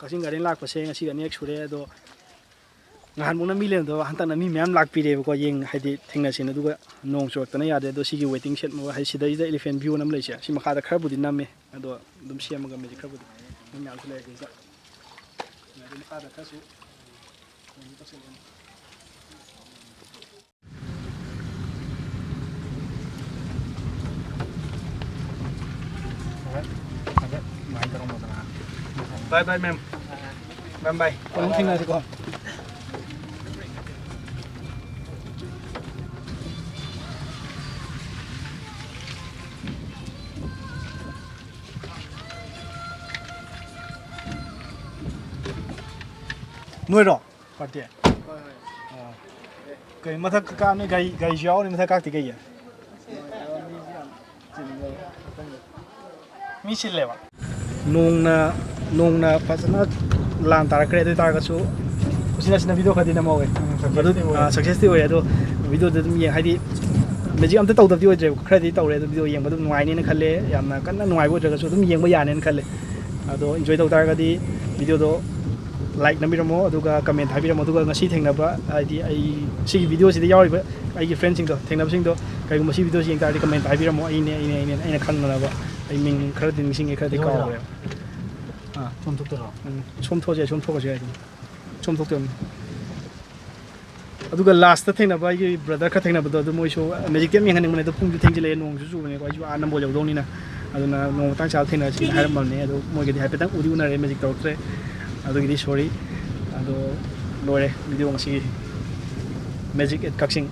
ꯀꯛꯆꯤꯡ ꯒꯥꯔꯗꯦꯟ ꯂꯥꯛꯄꯁꯦ ꯉꯁꯤꯒ ꯑꯅꯤꯔꯛ ꯁꯨꯔꯦ, ꯑꯗꯣ ꯅꯍꯥꯟꯃꯨꯛꯅ ꯃꯤ ꯂꯩꯔꯝꯗꯕ, ꯍꯟꯗꯛꯅ ꯃꯤ ꯃꯌꯥꯝ ꯂꯥꯛꯄꯤꯔꯦꯕꯀꯣ, ꯌꯦꯡ-, ꯍꯥꯏꯗꯤ ꯊꯦꯡꯅꯁꯦꯅ꯫ ꯑꯗꯨꯒ ꯅꯣꯡ ꯆꯨꯔꯛꯇꯅ ꯌꯥꯗꯦ꯫ ꯑꯗꯣ ꯁꯤꯒꯤ waiting shed ꯃ-, ꯍꯥꯏꯗꯤ ꯁꯤꯗꯩꯗ elephant view ꯑꯅ ꯑꯃ ꯂꯩꯁꯦ, ꯁꯤ ꯃꯈꯥꯗ ꯈꯔꯕꯨꯗꯤ ꯅꯝꯃꯦ, ꯑꯗꯣ ꯑꯗꯨꯝ ꯁꯦꯝꯃꯒ magic ꯈꯔꯕꯨꯗꯤ ꯅꯝ ꯌꯥꯕꯁꯨ ꯂꯩꯔꯦ ꯑꯗꯨꯗ꯫ ꯑꯗꯨ ꯃꯈꯥꯗ ꯈꯔꯁꯨ ꯇꯧꯁꯜꯂꯦ꯫ Bye bye, ma'am. Bye bye. ꯀꯣꯟꯅ ꯊꯦꯡꯅꯔꯁꯤꯀꯣ꯫ ꯅꯣꯏꯔꯣ? Party? ꯑꯣ꯫ ꯀꯩ ꯃꯊꯛ ꯀꯥ-, ꯅꯣꯏ ꯒꯥꯔꯤ, ꯒꯥꯔꯤꯁꯨ ꯌꯥꯎꯔꯤ, ꯃꯊꯛ ꯀꯥꯛꯇꯤ ꯀꯩꯒꯤ? ꯃꯤ ꯆꯤꯜꯂꯦꯕ? ꯅꯣꯡꯅ, ꯅꯣꯡꯅ ꯐꯖꯅ ꯂꯥꯟ ꯇꯥꯔꯛꯈ꯭ꯔꯦ꯫ ꯑꯗꯨ ꯑꯣꯏ ꯇꯥꯔꯒꯁꯨ ꯎꯆꯤꯟ ꯅꯥꯆꯤꯟꯅ video ꯈꯔꯗꯤ ꯅꯝꯍꯧꯋꯦ꯫ ꯎꯝ, success ꯑꯗꯨ, ꯇꯤ ꯑꯣꯏꯔꯦ꯫ ꯑꯥ, success ꯇꯤ ꯑꯣꯏꯔꯦ꯫ ꯑꯗꯣ video ꯗ ꯑꯗꯨꯝ ꯌꯦꯡ-, ꯍꯥꯏꯗꯤ magic ꯑꯝꯇ ꯇꯧꯗꯕꯗꯤ ꯑꯣꯏꯗ꯭ꯔꯦꯕ꯫ ꯈꯔꯗꯤ ꯇꯧꯔꯦ꯫ ꯑꯗꯣ video ꯌꯦꯡꯕ ꯑꯗꯨꯝ ꯅꯨꯡꯉꯥꯏꯅꯦꯅ ꯈꯜꯂꯦ꯫ ꯌꯥꯝꯅ ꯀꯟꯅ ꯅꯨꯡꯉꯥꯏꯕ ꯑꯣꯏꯗ꯭ꯔꯒꯁꯨ ꯑꯗꯨꯝ ꯌꯦꯡꯕ ꯌꯥꯅꯦꯅ ꯈꯜꯂꯦ꯫ ꯑꯗꯣ enjoy ꯇꯧ ꯇꯥꯔꯒꯗꯤ video ꯗꯣ like ꯅꯝꯕꯤꯔꯝꯃꯣ, ꯑꯗꯨꯒ comment ꯍꯥꯏꯕꯤꯔꯝꯃꯣ, ꯑꯗꯨꯒ ꯉꯁꯤ ꯊꯦꯡꯅꯕ, ꯍꯥꯏꯗꯤ ꯑꯩ ꯁꯤꯒꯤ video ꯁꯤꯗ ꯌꯥꯎꯔꯤꯕ ꯑꯩꯒꯤ friend ꯁꯤꯡꯗꯣ, ꯊꯦꯡꯅꯕꯁꯤꯡꯗꯣ, ꯀꯔꯤꯒꯨꯝꯕ ꯁꯤ video ꯁꯤ ꯌꯦꯡ ꯇꯥꯔꯗꯤ comment ꯍꯥꯏꯕꯤꯔꯝꯃꯣ, ꯑꯩꯅꯦ, ꯑꯩꯅꯦ, ꯑꯩꯅꯦ, ꯑꯩꯅ ꯈꯪꯅꯅꯕ꯫ ꯑꯩ ꯃꯤꯡ ꯈꯔꯗꯤ ꯅꯤꯡꯁꯤꯡꯉꯦ, ꯈꯔꯗꯤ ꯀꯩꯅꯣ ꯑꯣꯏꯗꯣꯏꯔꯣ? ꯀꯥꯎꯈ꯭ꯔꯦ꯫ ꯑꯥ꯫ ꯁꯣꯝ ꯊꯣꯛꯇꯣꯏꯔꯣ? ꯎꯝ, ꯁꯣꯝ ꯊꯣꯛꯑꯁꯨ ꯌꯥꯏ, ꯁꯣꯝ ꯊꯣꯛꯑꯁꯨ ꯌꯥꯏ ꯑꯗꯨꯝ꯫ ꯁꯣꯝ ꯊꯣꯛꯇꯣꯏꯅꯤ꯫ ꯑꯗꯨꯒ last ꯊꯦꯡꯅꯕ ꯑꯩꯒꯤ brother ꯈꯔ ꯊꯦꯡꯅꯕꯗꯣ, ꯑꯗꯨ ꯃꯣꯏꯁꯨ magic ꯇꯤ ꯌꯥꯝ ꯌꯦꯡꯍꯟꯅꯤꯡꯕꯅꯦ, ꯑꯗꯣ ꯄꯨꯡꯁꯨ ꯊꯦꯡꯖꯤꯜꯂꯛꯑꯦ, ꯅꯣꯡꯁꯨ ꯆꯨꯕꯅꯦꯀꯣ, ꯑꯩꯁꯨ ꯑꯥ ꯅꯝꯕꯣꯜ ꯌꯧꯗꯧꯅꯤꯅ꯫ ꯑꯗꯨꯅ ꯅꯣꯡꯃ ꯃꯇꯥꯡ ꯆꯥꯕ ꯊꯦꯡꯅꯔꯁꯤꯅ ꯍꯥꯏꯔꯝꯃꯕꯅꯦ꯫ ꯑꯗꯣ ꯃꯣꯏꯒꯗꯤ ꯍꯥꯏꯐꯦꯠꯇꯪ ꯎꯗꯤ ꯎꯅꯔꯦ, magic ꯇꯧꯔꯛꯇ꯭ꯔꯦ, ꯑꯗꯨꯒꯤꯗꯤ sorry꯫ ꯑꯗꯣ ꯂꯣꯏꯔꯦ video ꯉꯁꯤꯒꯤ magic at ꯀꯛꯆꯤꯡ꯫